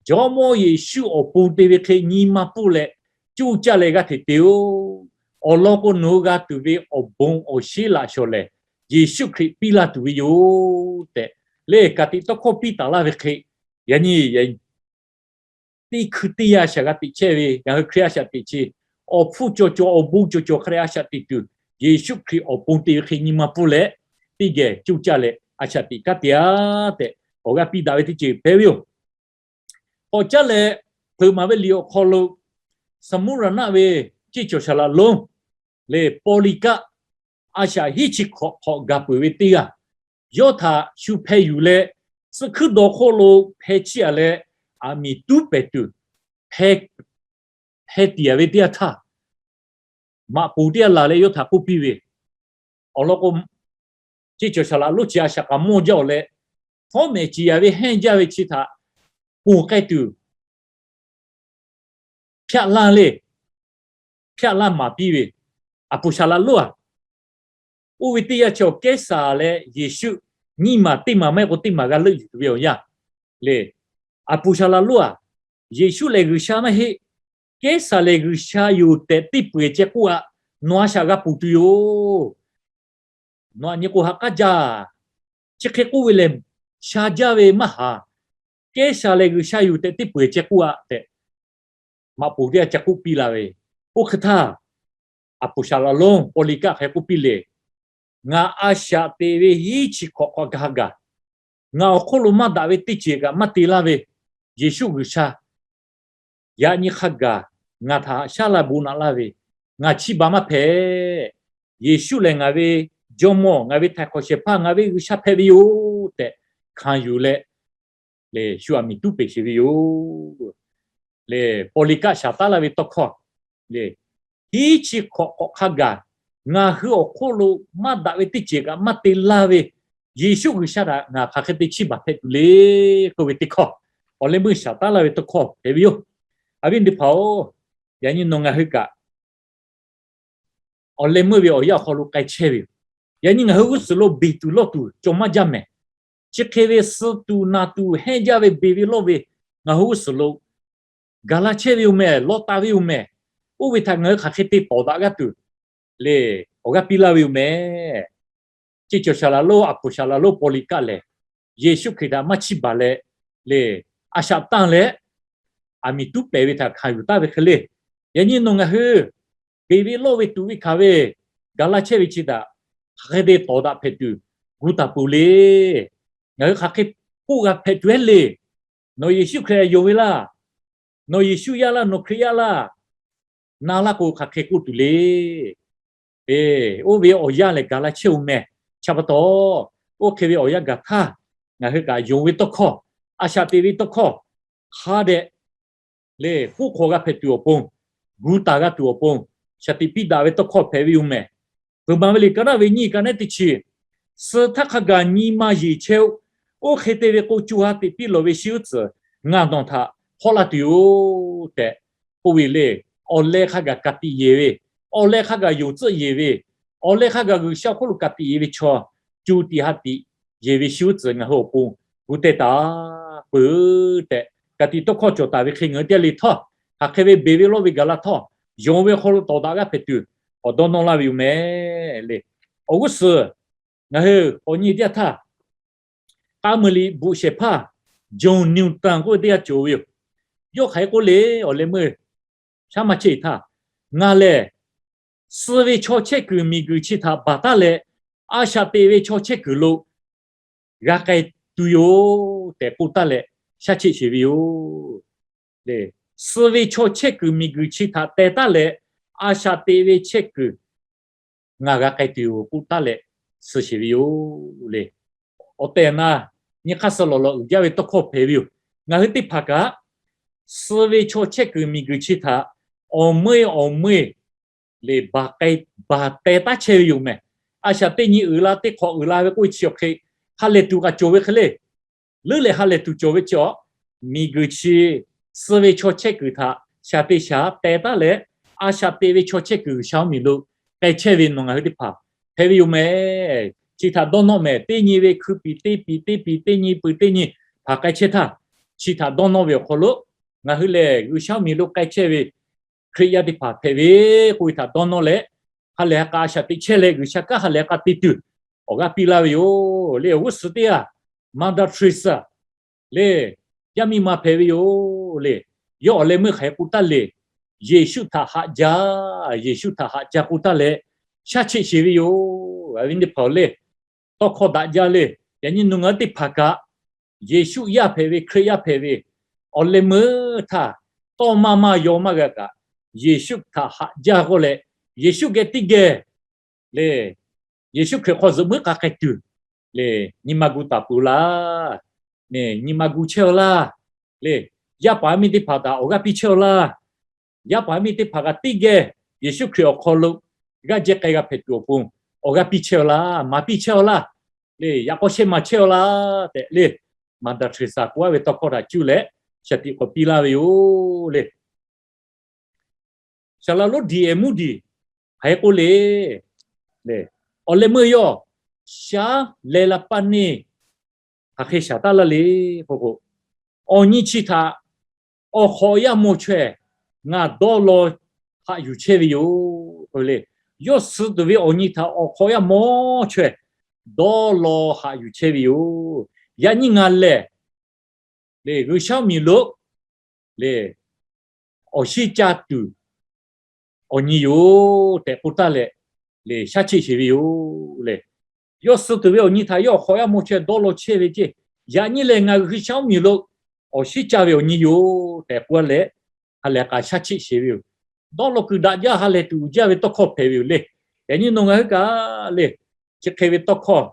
Jawˇmawˇ Yeˍsuˆ awˬ pon te ve hk'e nyi ma pfuhˇ leh, coˇ caˇ leh g'aˇ hteꞈ te-o. Awˬ lawn k'o, nawˬ hui g'a tuˬ ve awˬ bon awˬ shinˉ laꞈ shawˍ lehˬ, Yeˍsuˆ Hkriꞈ piˇ laˇ tuˬ ve yoˬ tehꞈ, leh ka tiꞈ tawˇ hkawˇ piˇ taˍ laˇ ve hk'e, yaꞈ nyi teˇ hkui teˇ yanˇ a shaꞈ g'a teꞈ chehˇ ve ngaˬ hui Hkriꞈ a shaꞈ teꞈ chi, awˬ hpfuhˇ cawˬ cawˬ awˬ bon cawˬ cawˬ hk'a dehꞈ a shaꞈ teꞈ tuˬ, Yeˍsuˆ Hkriꞈ awˬ pon te ve hk'e nyi ma pfuhˇ leh, teˇ geh coˇ caˇ leh a shaꞈ teꞈ kanˉ te-a tehꞈ awˬ g'aˇ piˇ daꞈ ve teˇ ceuˬ hpehꞈ ve yoˬ. K'awꞈ caˉ leh, hpeuꞈ maˍ ve liꞈ awˬ hk'aw lo, Saˍmuˇraˍnaˆ ve ceˇ cawˬ saˍ laꞈ lonˉ lehˬ, Pawˇliˇkaˆ, a shaꞈ hiˉ chi hk'awꞈ hk'awꞈ gaˬ peuˬ ve teˇ g'aˇ, yawˇ htaꞈ shu hpeh yuˬ leh, suh hkuiˉ daw hk'oˆ lo hpeh chiˇ-a leh, aˬ miˍ tuˉ pehˍ tuˬ hpeh tiˍ-a ve teˇ yanˇ htaˇ, maꞈ poˍ teˇ g'aˇ laˬ leh yawˇ htaꞈ k'oˆ piˇ ve, awˬ lawn k'o, ceˇ cawˬ saˍ laꞈ lonˉ chi a shaꞈ k'a mawˇ jaˇ-oˬ leh, fawˉ mehˍ ciˍ yanˍ ve hehnˇ jaˇ ve chi htaꞈ ponˬ k'ai tuˬ, hpyaˆ laˇ le, hpyaˆ laˇ maˍ piˇ ve, aˬ poˍ saˍ laꞈ lonˉ-a, oˇ ve teˇ yanˇ chi awˬ Kehˉsaˍ leh Yeˍsuˆ nyiˇ maˬ teˇ maˬ maˇ heˆ k'o teˇ maˬ g'a leuˆ yuˬ tuˬ ve awˬ yanˇ le. Aˬ poˍ saˍ laꞈ lonˉ-a, Yeˍsuˆ lehˬ G'uiˬsha maˇ heˆ, Kehˉsaˍ lehˬ G'uiˬsha yoˬ tehꞈ teˇ peu-eˬ ceh k'oˆ-a, nawˬ a shaꞈ g'a ponˬ tuˬ yoˬ. Nawˬ aˬ nyi k'o ha k'aˉ jaˇ. Chi hk'e k'oˆ ve lehˬ, sha jaˇ ve maˇ haˍ. Kehˉsaˍ lehˬ G'uiˬsha yoˬ tehꞈ teˇ peu-eˬ ceh k'oˆ-a tehꞈ, maꞈ poˍ teˇ g'aˇ ca k'oˆ piˇ la ve. Oˇ hk'e htaˇ, aˬ poˍ saˍ laꞈ lonˉ Pawˇliˇkaˆ hk'e k'oˆ piˇ le, Ngaˬ a shaꞈ teꞈ ve hiˉ chi hk'awꞈ hk'awꞈ gaˇ gaˬ, ngaˬ awˬ hk'oˆ lo maˇ daꞈ ve teˇ ceuˬ kaꞈ maˇ te laˇ ve, Yeˍsuˆ G'uiˬsha, yaꞈ nyi hk'a gaˬ ngaˬ htaꞈ shaˉ la bon naꞈ laˇ ve, ngaˬ chiˇ baˬ maˇ hpehꞈ. Yeˍsuˆ lehˬ ngaˬ ve Jawˇmawˇ, ngaˬ ve htaiˍ hk'awꞈ shehˍ hpaˇ, ngaˬ ve G'uiˬsha hpehꞈ ve yoˬ tehꞈ hkanˍ yuˬ leh, lehˬ shu aˬ miˍ tuˉ peˬ sheˍ ve yoˬ. Lehˬ Pawˇliˇkaˆ shaˍ taˉ laˇ ve tawˇ hkawˇ lehˬ, hiˉ chi hk'awꞈ hk'awꞈ hk'a gaˬ ngaˬ hui awˬ hk'oˆ lo maˇ daꞈ ve teˇ ceuˬ kaꞈ maˇ te laˇ ve, Yeˍsuˆ G'uiˬsha htaꞈ ngaˬ hk'aˬ hk'e te chiˇ baˬ hpehꞈ tuˬ le k'oˆ ve teˇ hkawˇ, awˬ leh meuˇ shaˍ taˉ laˇ ve tawˇ hkawˇ hpehꞈ ve yoˬ. Awˬ viˉ teˇ hpaˍ-oˬ, yaꞈ nyi nawˬ ngaˬ hui kaꞈ awˬ leh meuˇ ve awˬ yanˇ awˬ hk'aw lo k'ai chehˇ ve yoˬ. Yaꞈ nyi ngaˬ hui g'uˇ suhˍ lo beˬ tuˬ lawˇ tuˬ cawˬ maˇ jaˇ mehˍ. Chi hk'e ve suh tuˬ naˬ tuˬ hehnˇ jaˇ ve beˬ ve lawˇ ve ngaˬ hui g'uˇ suhˍ lo gaˬ la chehˇ ve yoˬ mehˍ, lawˇ taˍ ve yoˬ mehˍ. Oˇ ve htaꞈ ngaˬ hui hk'aˬ hk'e te tawˍ daꞈ g'aˇ tuˬ le, awˬ g'aˇ piˇ laˇ ve yoˬ mehˍ. Ceˇ cawˬ saˍ laˍ lonˉ, aˬ poˍ saˍ laˍ lonˉ Pawˇliꞈ kaˆ lehˬ, Yeˍsuˆ Hkriꞈ htaꞈ maˇ chiˇ baˬ leh le, a shaꞈ tanˇ leh, aˬ miˍ tuˉ pehˍ ve htaꞈ hkanˍ yuˬ taˍ ve hk'e le. Yaꞈ nyi nawˬ ngaˬ hui beˬ ve lawˇ ve tuꞈ ve hkanˍ ve, gaˬ la chehˇ ve chi htaꞈ hk'aˬ hk'e te tawˍ daꞈ hpehꞈ tuˬ gu taˍ peuˬ le. Ngaˬ hui hk'aˬ hk'e k'oˆ g'a hpehꞈ tuˬ ehˉ le. Nawˬ Yeˍsuˆ Hkriꞈ htaꞈ yonˍ ve laˇ. Nawˬ Yeˍsuˆ yaˇ laˇ, nawˬ Hkriꞈ yaˇ laˇ. Na laˇ k'o hk'aˬ hk'e k'oˆ tuˬ le. Eˬ, oˇ ve awˬ yanˇ lehˬ gaˬ la chehˇ-oˬ mehˍ. Chi pa taw, oˇ hk'e ve awˬ yanˇ gaˬ htaˇ, ngaˬ hui kaꞈ yonˍ ve tawˇ hkawˇ, a shaꞈ teꞈ ve tawˇ hkawˇ hk'a dehꞈ le, k'oˆ hk'awꞈ g'a hpehꞈ tuˬ awˬ pon, gu taˍ g'a tuˬ awˬ pon, shaˍ tiꞈ piˇ daꞈ ve tawˇ hkawˇ hpehꞈ ve yoˬ mehˍ. Peuˬ maˍ ve liꞈ ka naˆ ve nyiˇ ka naˆ teˇ chi, suh htaˇ hk'a gaˬ nyi ma yeˬ chehˇ-oˆ. Oˇ hk'e te ve k'o, co ha teꞈ piˇ lawˬ ve shi uˉ tcuhˍ ngaˬ nawˬ htaꞈ hawˆ laˇ tuˬ-oˬ tehꞈ k'oˆ ve le. Awˬ leh hk'a gaˬ ka tiꞈ yeˬ ve, awˬ leh hk'a gaˬ yonˍ tcuhˆ yeˬ ve, awˬ leh hk'a gaˬ G'uiˬsha awˬ hk'oˆ lo ka tiꞈ yeˬ ve chaw, co tiꞈ ha tiꞈ yeˬ ve shi uˉ tcuhˍ ngaˬ hui awˬ pon gu teh taˍ peuˬ tehꞈ, ka tiꞈ tawˇ hkawˇ cawˬ taˍ ve hk'e ngaˬ hui teˇ g'aˇ le htawˇ, hk'aˬ hk'e ve beˬ ve lawˇ ve gaˬ la htawˇ, yonˍ ve awˬ hk'aw lo tawˍ daꞈ g'aˇ hpehꞈ tuˬ awˬ dawˇ nawˇ laˇ ve yoˬ mehˍ le. Awˬ g'uˇ suhˍ ngaˬ hui k'awꞈ nyi teˇ yanˇ htaˇ, k'a meuˍ liꞈ bvuhꞈ shehˍ hpaˇ John Newton k'oˆ ve teˇ g'aˇ cawˬ ve yoˬ. Yawˇ hk'aˬ hk'e k'oˆ le, awˬ leh meuˇ shaˉ maˇ chehˇ htaˇ, ngaˬ lehˬ suh ve chaw chehˇ kuiˬ miˬguiˬ chi htaꞈ baˬ taˉ leh, a shaꞈ teꞈ ve chaw chehˇ kuiˬ lo g'a k'ai tuˬ yoˬ tehꞈ k'oˆ taˉ leh, shaˉ cheˆ sheˍ ve yoˬ. Suh ve chaw chehˇ kuiˬ miˬguiˬ chi htaꞈ teh taˉ leh, a shaꞈ teꞈ ve chehˇ kuiˬ ngaˬ g'a k'ai tuˬ yoˬ k'oˆ taˉ leh, suh sheˍ ve yoˬ le. Awˬ tehˬ na, nyi hk'aˇ suh lawˬ lawˬ uiˍ jaˇ ve tawˇ hkawˇ hpehꞈ ve yoˬ. Ngaˬ hui teˇ hpaˍ kaꞈ suh ve chaw chehˇ kuiˬ miˬguiˬ chi htaꞈ awˬ meuˇ awˬ meuˇ le baˬ k'ai, baˬ teh taˉ chehˇ ve yoˬ mehˍ. A shaꞈ teˇ nyi uiˍ la, teˇ hk'awꞈ uiˍ la ve k'oˆ ve chi awˬ hk'e, ha lehˬ tuˬ kaꞈ cawˬ ve hk'e le. Leuˉ leh ha lehˬ tuˬ cawˬ ve chi awˬ, miˬguiˬ chi suh ve chaw chehˇ kuiˬ htaꞈ shaˍ te shaˍ teh taˉ leh, a shaꞈ teꞈ ve chaw chehˇ kuiˬ G'uiˬsha mvuhˇ miˬ lo k'ai chehˇ ve nawˬ ngaˬ hui teˇ hpaˍ hpehꞈ ve yoˬ mehˍ. Chi htaꞈ dawˇ nawˇ mehˍ. Teˇ nyi ve hkui piˍ teˇ piˍ, teˇ piˍ teˇ nyi, peuˬ teˇ nyi hpaˍ k'ai chehˇ htaˇ, chi htaꞈ dawˇ nawˇ ve awˬ hk'aw lo, ngaˬ hui lehˬ G'uiˬsha mvuhˇ miˬ lo k'ai chehˇ ve Hkriꞈ yaˇ teˇ hpaˍ hpehꞈ ve k'oˆ ve htaꞈ dawˇ nawˇ leh, ha lehˬ ha k'a a shaꞈ teꞈ chehˇ leh G'uiˬsha kanˉ ha lehˬ ha k'a te tuˬ awˬ g'aˇ piˇ laˇ ve yoˬ le. Awˬ g'uˇ suhˍ teˇ g'aˇ, Mother Teresa le, yaˇ miˇ ma hpehꞈ ve yoˬ le. Yawˇ awˬ leh meuˇ hk'aˬ hk'e k'oˆ taˉ le. Yeˍsuˆ htaꞈ haꞈ jaˇ, Yeˍsuˆ htaꞈ haꞈ jaˇ k'oˆ taˉ leh, shaˉ cheˆ sheˍ ve yoˬ. Awˬ viˉ teˇ hpaˍ-oˬ le, tawˇ hkawˇ daꞈ jaˇ le. Yaꞈ nyi nawˬ ngaˬ hui teˇ hpaˍ kaꞈ Yeˍsuˆ yaˇ hpehꞈ ve, Hkriꞈ yaˇ hpehꞈ ve, awˬ leh meuˇ htaˇ tawˇ maˇ maˇ yaw maˇ g'a kaꞈ, Yeˍsuˆ htaꞈ haꞈ jaˇ k'oˆ leh, Yeˍsuˆ geh teˇ geh le, Yeˍsuˆ Hkriꞈ hk'aw zuhꞈ muiˉ k'a k'ai tuˬ le, nyi ma gu taˍ peuˬ laˇ. Nyi ma gu chehˇ-aw laˇ le. Yaˇ paˍ yaˇ miˇ teˇ hpaˍ htaꞈ awˬ g'aˇ piˇ chehˇ-aw laˇ. Yaˇ paˍ yaˇ miˇ teˇ hpaˍ kaꞈ teˇ geh Yeˍsuˆ Hkriꞈ awˬ hk'aw lo g'aˇ jehˇ k'ai g'a hpehꞈ tuˬ awˬ pon awˬ g'aˇ piˇ chehˇ-aw laˇ, maˍ piˇ chehˇ-aw laˇ le, yaꞈ k'aw shehˇ maˬ chehˇ-aw laˇ tehꞈ le, Mother Teresa k'oˆ-a ve tawˇ hkawˇ htaꞈ cuˇ leh shaˍ tiꞈ k'awꞈ piˇ laˇ ve yoˬ le. Saˍ laˍ lonˉ Moody hk'aˬ hk'e k'oˆ le, awˬ leh meuˇ yawˇ shaˉ leh la paˇ neˇ hk'aˬ hk'e shaˍ taˉ laˇ le k'o k'o, awˬ nyi chi htaꞈ awˬ hk'awꞈ yaˇ maw chaweh ngaˬ dawˇ law haꞈ yuˬ chehˇ ve yoˬ le. Yawˇ suh tuˬ ve awˬ nyi htaꞈ awˬ hk'awꞈ yaˇ maw chaweh dawˇ law haꞈ yuˬ chehˇ ve yoˬ. Yaꞈ nyi ngaˬ lehˬ le, G'uiˬsha mvuhˇ miˬ lo le, awˬ shinˉ caˇ tuˬ awˬ nyi yoˬ tehꞈ k'oˆ taˉ leh, le shaˉ cheˆ sheˍ ve yoˬ le. Yawˇ suh tuˬ ve awˬ nyi htaꞈ yawˇ awˬ hk'awꞈ yaˇ maw chaweh dawˇ law chehˇ ve ceˇ. Yaꞈ nyi lehˬ ngaˬ G'uiˬsha mvuhˇ miˬ lo awˬ shinˉ caˇ ve awˬ nyi yoˬ tehꞈ k'oˆ leh, ha lehˬ k'a shaˉ cheˆ sheˍ ve yoˬ. Dawˇ law kuiˬ daꞈ jaˇ ha lehˬ tuˬ uiˍ jaˇ ve tawˇ hkawˇ hpehꞈ ve yoˬ le. Yaꞈ nyi nawˬ ngaˬ hui kaꞈ le, chi hk'e ve tawˇ hkawˇ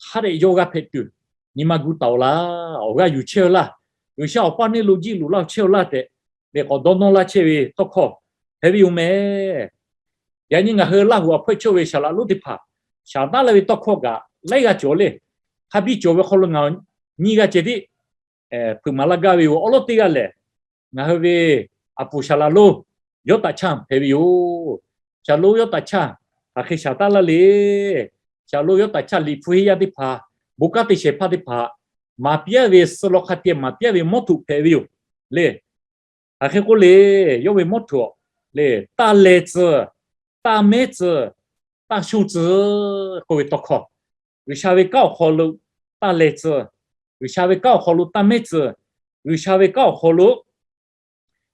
hk'a dehꞈ yawˇ g'aˇ hpehꞈ tuˬ nyi ma gu taˍ-aw laˇ, awˬ g'aˇ yuˬ chehˇ-aw laˇ, G'uiˬsha awˬ paˇ neˇ lo jiˇ loꞈ laˇ-aw chehˇ-aw laˇ tehꞈ le k'awꞈ dawˇ nawˇ laˇ chehˇ ve tawˇ hkawˇ hpehꞈ ve yoˬ mehˍ. Yaꞈ nyi ngaˬ hui Laˇ huˍ awˬ hpawehˇ chawˇ ve saˍ laˍ lonˉ teˇ hpaˍ shaˍ taˉ laˇ ve tawˇ hkawˇ kaꞈ laiˉ g'aˇ cawˬ le. Hk'a biˇ cawˬ ve hk'aw lo ngaˬ nyiˇ g'aˇ ceh tiˉ hpeuꞈ maˍ laˇ gaˇ ve yoˬ. Awˉ lawˉ teˇ g'aˇ lehˬ, ngaˬ hui ve aˬ puˍ saˍ laˍ lonˉ Yawˇtaˍ chaˇ hpehꞈ ve yoˬ. Saˍ laˍ lonˉ Yawˇtaˍ chaˇ hk'aˬ hk'e shaˍ taˉ laˇ le. Saˍ laˍ lonˉ Yawˇtaˍ chaˇ liꞈ hpu henˇ yaˇ teˇ hpaˍ, bon kanˉ te shehˍ hpaˇ teˇ hpaˍ maˍ piˇ-a ve, suh law hk'a te maˍ piˇ-a ve mawˇ htoꞈ hpehꞈ ve yoˬ le. Hk'aˬ hk'e k'oˆ le, yawˇ ve mawˇ htoꞈ le, taˇ leh tcuh, taˇ mehˉ tcuh, taˇ shoˇ tcuh k'oˆ ve tawˇ hkawˇ, G'uiˬsha ve kanˉ awˬ hk'aw lo taˇ leh tcuh, G'uiˬsha ve kanˉ awˬ hk'aw lo taˇ mehˉ tcuh, G'uiˬsha ve kanˉ awˬ hk'aw lo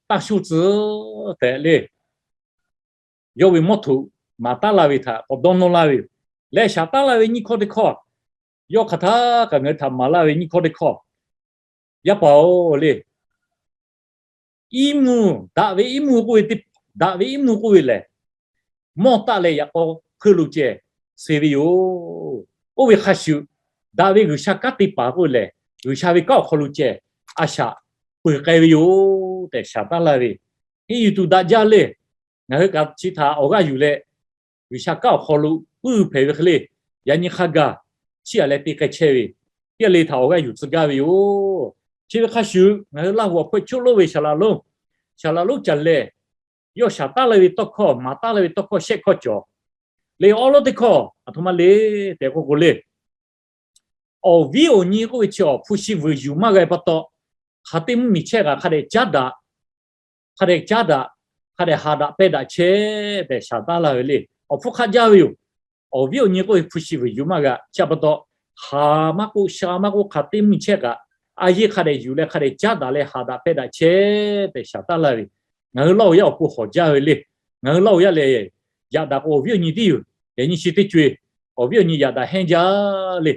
taˇ shoˇ tcuh tehꞈ le, yawˇ ve mawˇ htoꞈ maˍ taˉ laˇ ve htaꞈ k'awꞈ dawˇ nawˇ laˇ ve yoˬ. Leh shaˍ taˉ laˇ ve nyiˇ hkawˇ teˇ hkawˇ, yawˇ hk'aˬ htaˇ kaꞈ ngaˬ hui htaꞈ maˍ laˇ ve nyiˇ hkawˇ teˇ hkawˇ, yaˇ paˍ-oˬ le, iˉ mvuhˇ, daꞈ ve iˉ mvuhˇ k'oˆ ve, daꞈ ve iˉ mvuhˇ k'oˆ ve lehˬ, mawˇ taˆ leh yaꞈ k'aw hkeuˆ lo ceh suh ve yoˬ. Oˇ ve hk'a shuˍ, daꞈ ve G'uiˬsha kanˉ te paˍ k'oˆ ve lehˬ, G'uiˬsha ve kanˉ awˬ hk'aw lo ceh a shaꞈ peuˬ k'ai ve yoˬ tehꞈ shaˍ taˉ laˇ ve, henˇ yuˬ tuˬ daꞈ jaˇ le. Ngaˬ hui kaꞈ chi htaꞈ awˬ g'aˇ yuˬ leh, G'uiˬsha kanˉ awˬ hk'aw lo puiˉ hpehꞈ ve hk'e le, yaꞈ nyi hk'a gaˬ chiˇ aꞈ leh te k'ai chehˇ ve, teˇ g'aˇ le htaꞈ awˬ g'aˇ yuˬ tcuh gaˇ ve yoˬ. Chi ve hk'a shuˍ, ngaˬ hui Laˇhuˍ awˬ hpfuhˇ choˆ lonˉ ve Saˍlaˍlonˉ, Saˍlaˍlonˉ caˬ lehˬ, yawˇ shaˍ taˉ laˇ ve tawˇ hkawˇ, maˍ taˉ laˇ ve tawˇ hkawˇ shehˆ hkawˇ cawˬ. Le awˉ lawˉ teˇ hkawˇ aˬ htoꞈ ma le tehꞈ k'oˆ k'o le, awˬ viˉ awˬ nyi k'oˆ ve chi awˬ hpu shi vuiˬ yuˬ maˇ g'a pa taw, hk'aˬ teˇ mvuhˇmiˬ chehˇ kaꞈ hk'a dehꞈ caˉ daꞈ, hk'a dehꞈ caˉ daꞈ, hk'a dehꞈ haꞈ daꞈ pehˇ daꞈ chehˇ tehꞈ shaˍ taˉ laˇ ve le. Awˬ hpfuhˇ hk'aˆ jaˇ ve yoˬ. Awˬ viˉ awˬ nyi k'oˆ ve hpu shi vuiˬ yuˬ maˇ g'a chi pa taw, haˍ maˇ k'oˆ, sha maˇ k'oˆ, hk'aˬ teˇ mvuhˇmiˬ chehˇ kaꞈ, a yeˇ hk'a dehꞈ yuˬ leh hk'a dehꞈ caˉ daꞈ leh haꞈ daꞈ pehˇ daꞈ chehˇ tehꞈ shaˍ taˉ laˇ ve. Ngaˬ hui Laˇhuˍ yaˇ awˬ pon hawˍ jaˇ ve le. Ngaˬ hui Laˇhuˍ yaˇ lehˬ, yaꞈ daꞈ k'o awˬ viˉ awˬ nyi tiˉ yoˬ. Yaꞈ nyi chi teˇ co-e, awˬ viˉ awˬ nyi yaꞈ daꞈ hehnˇ jaˇ le.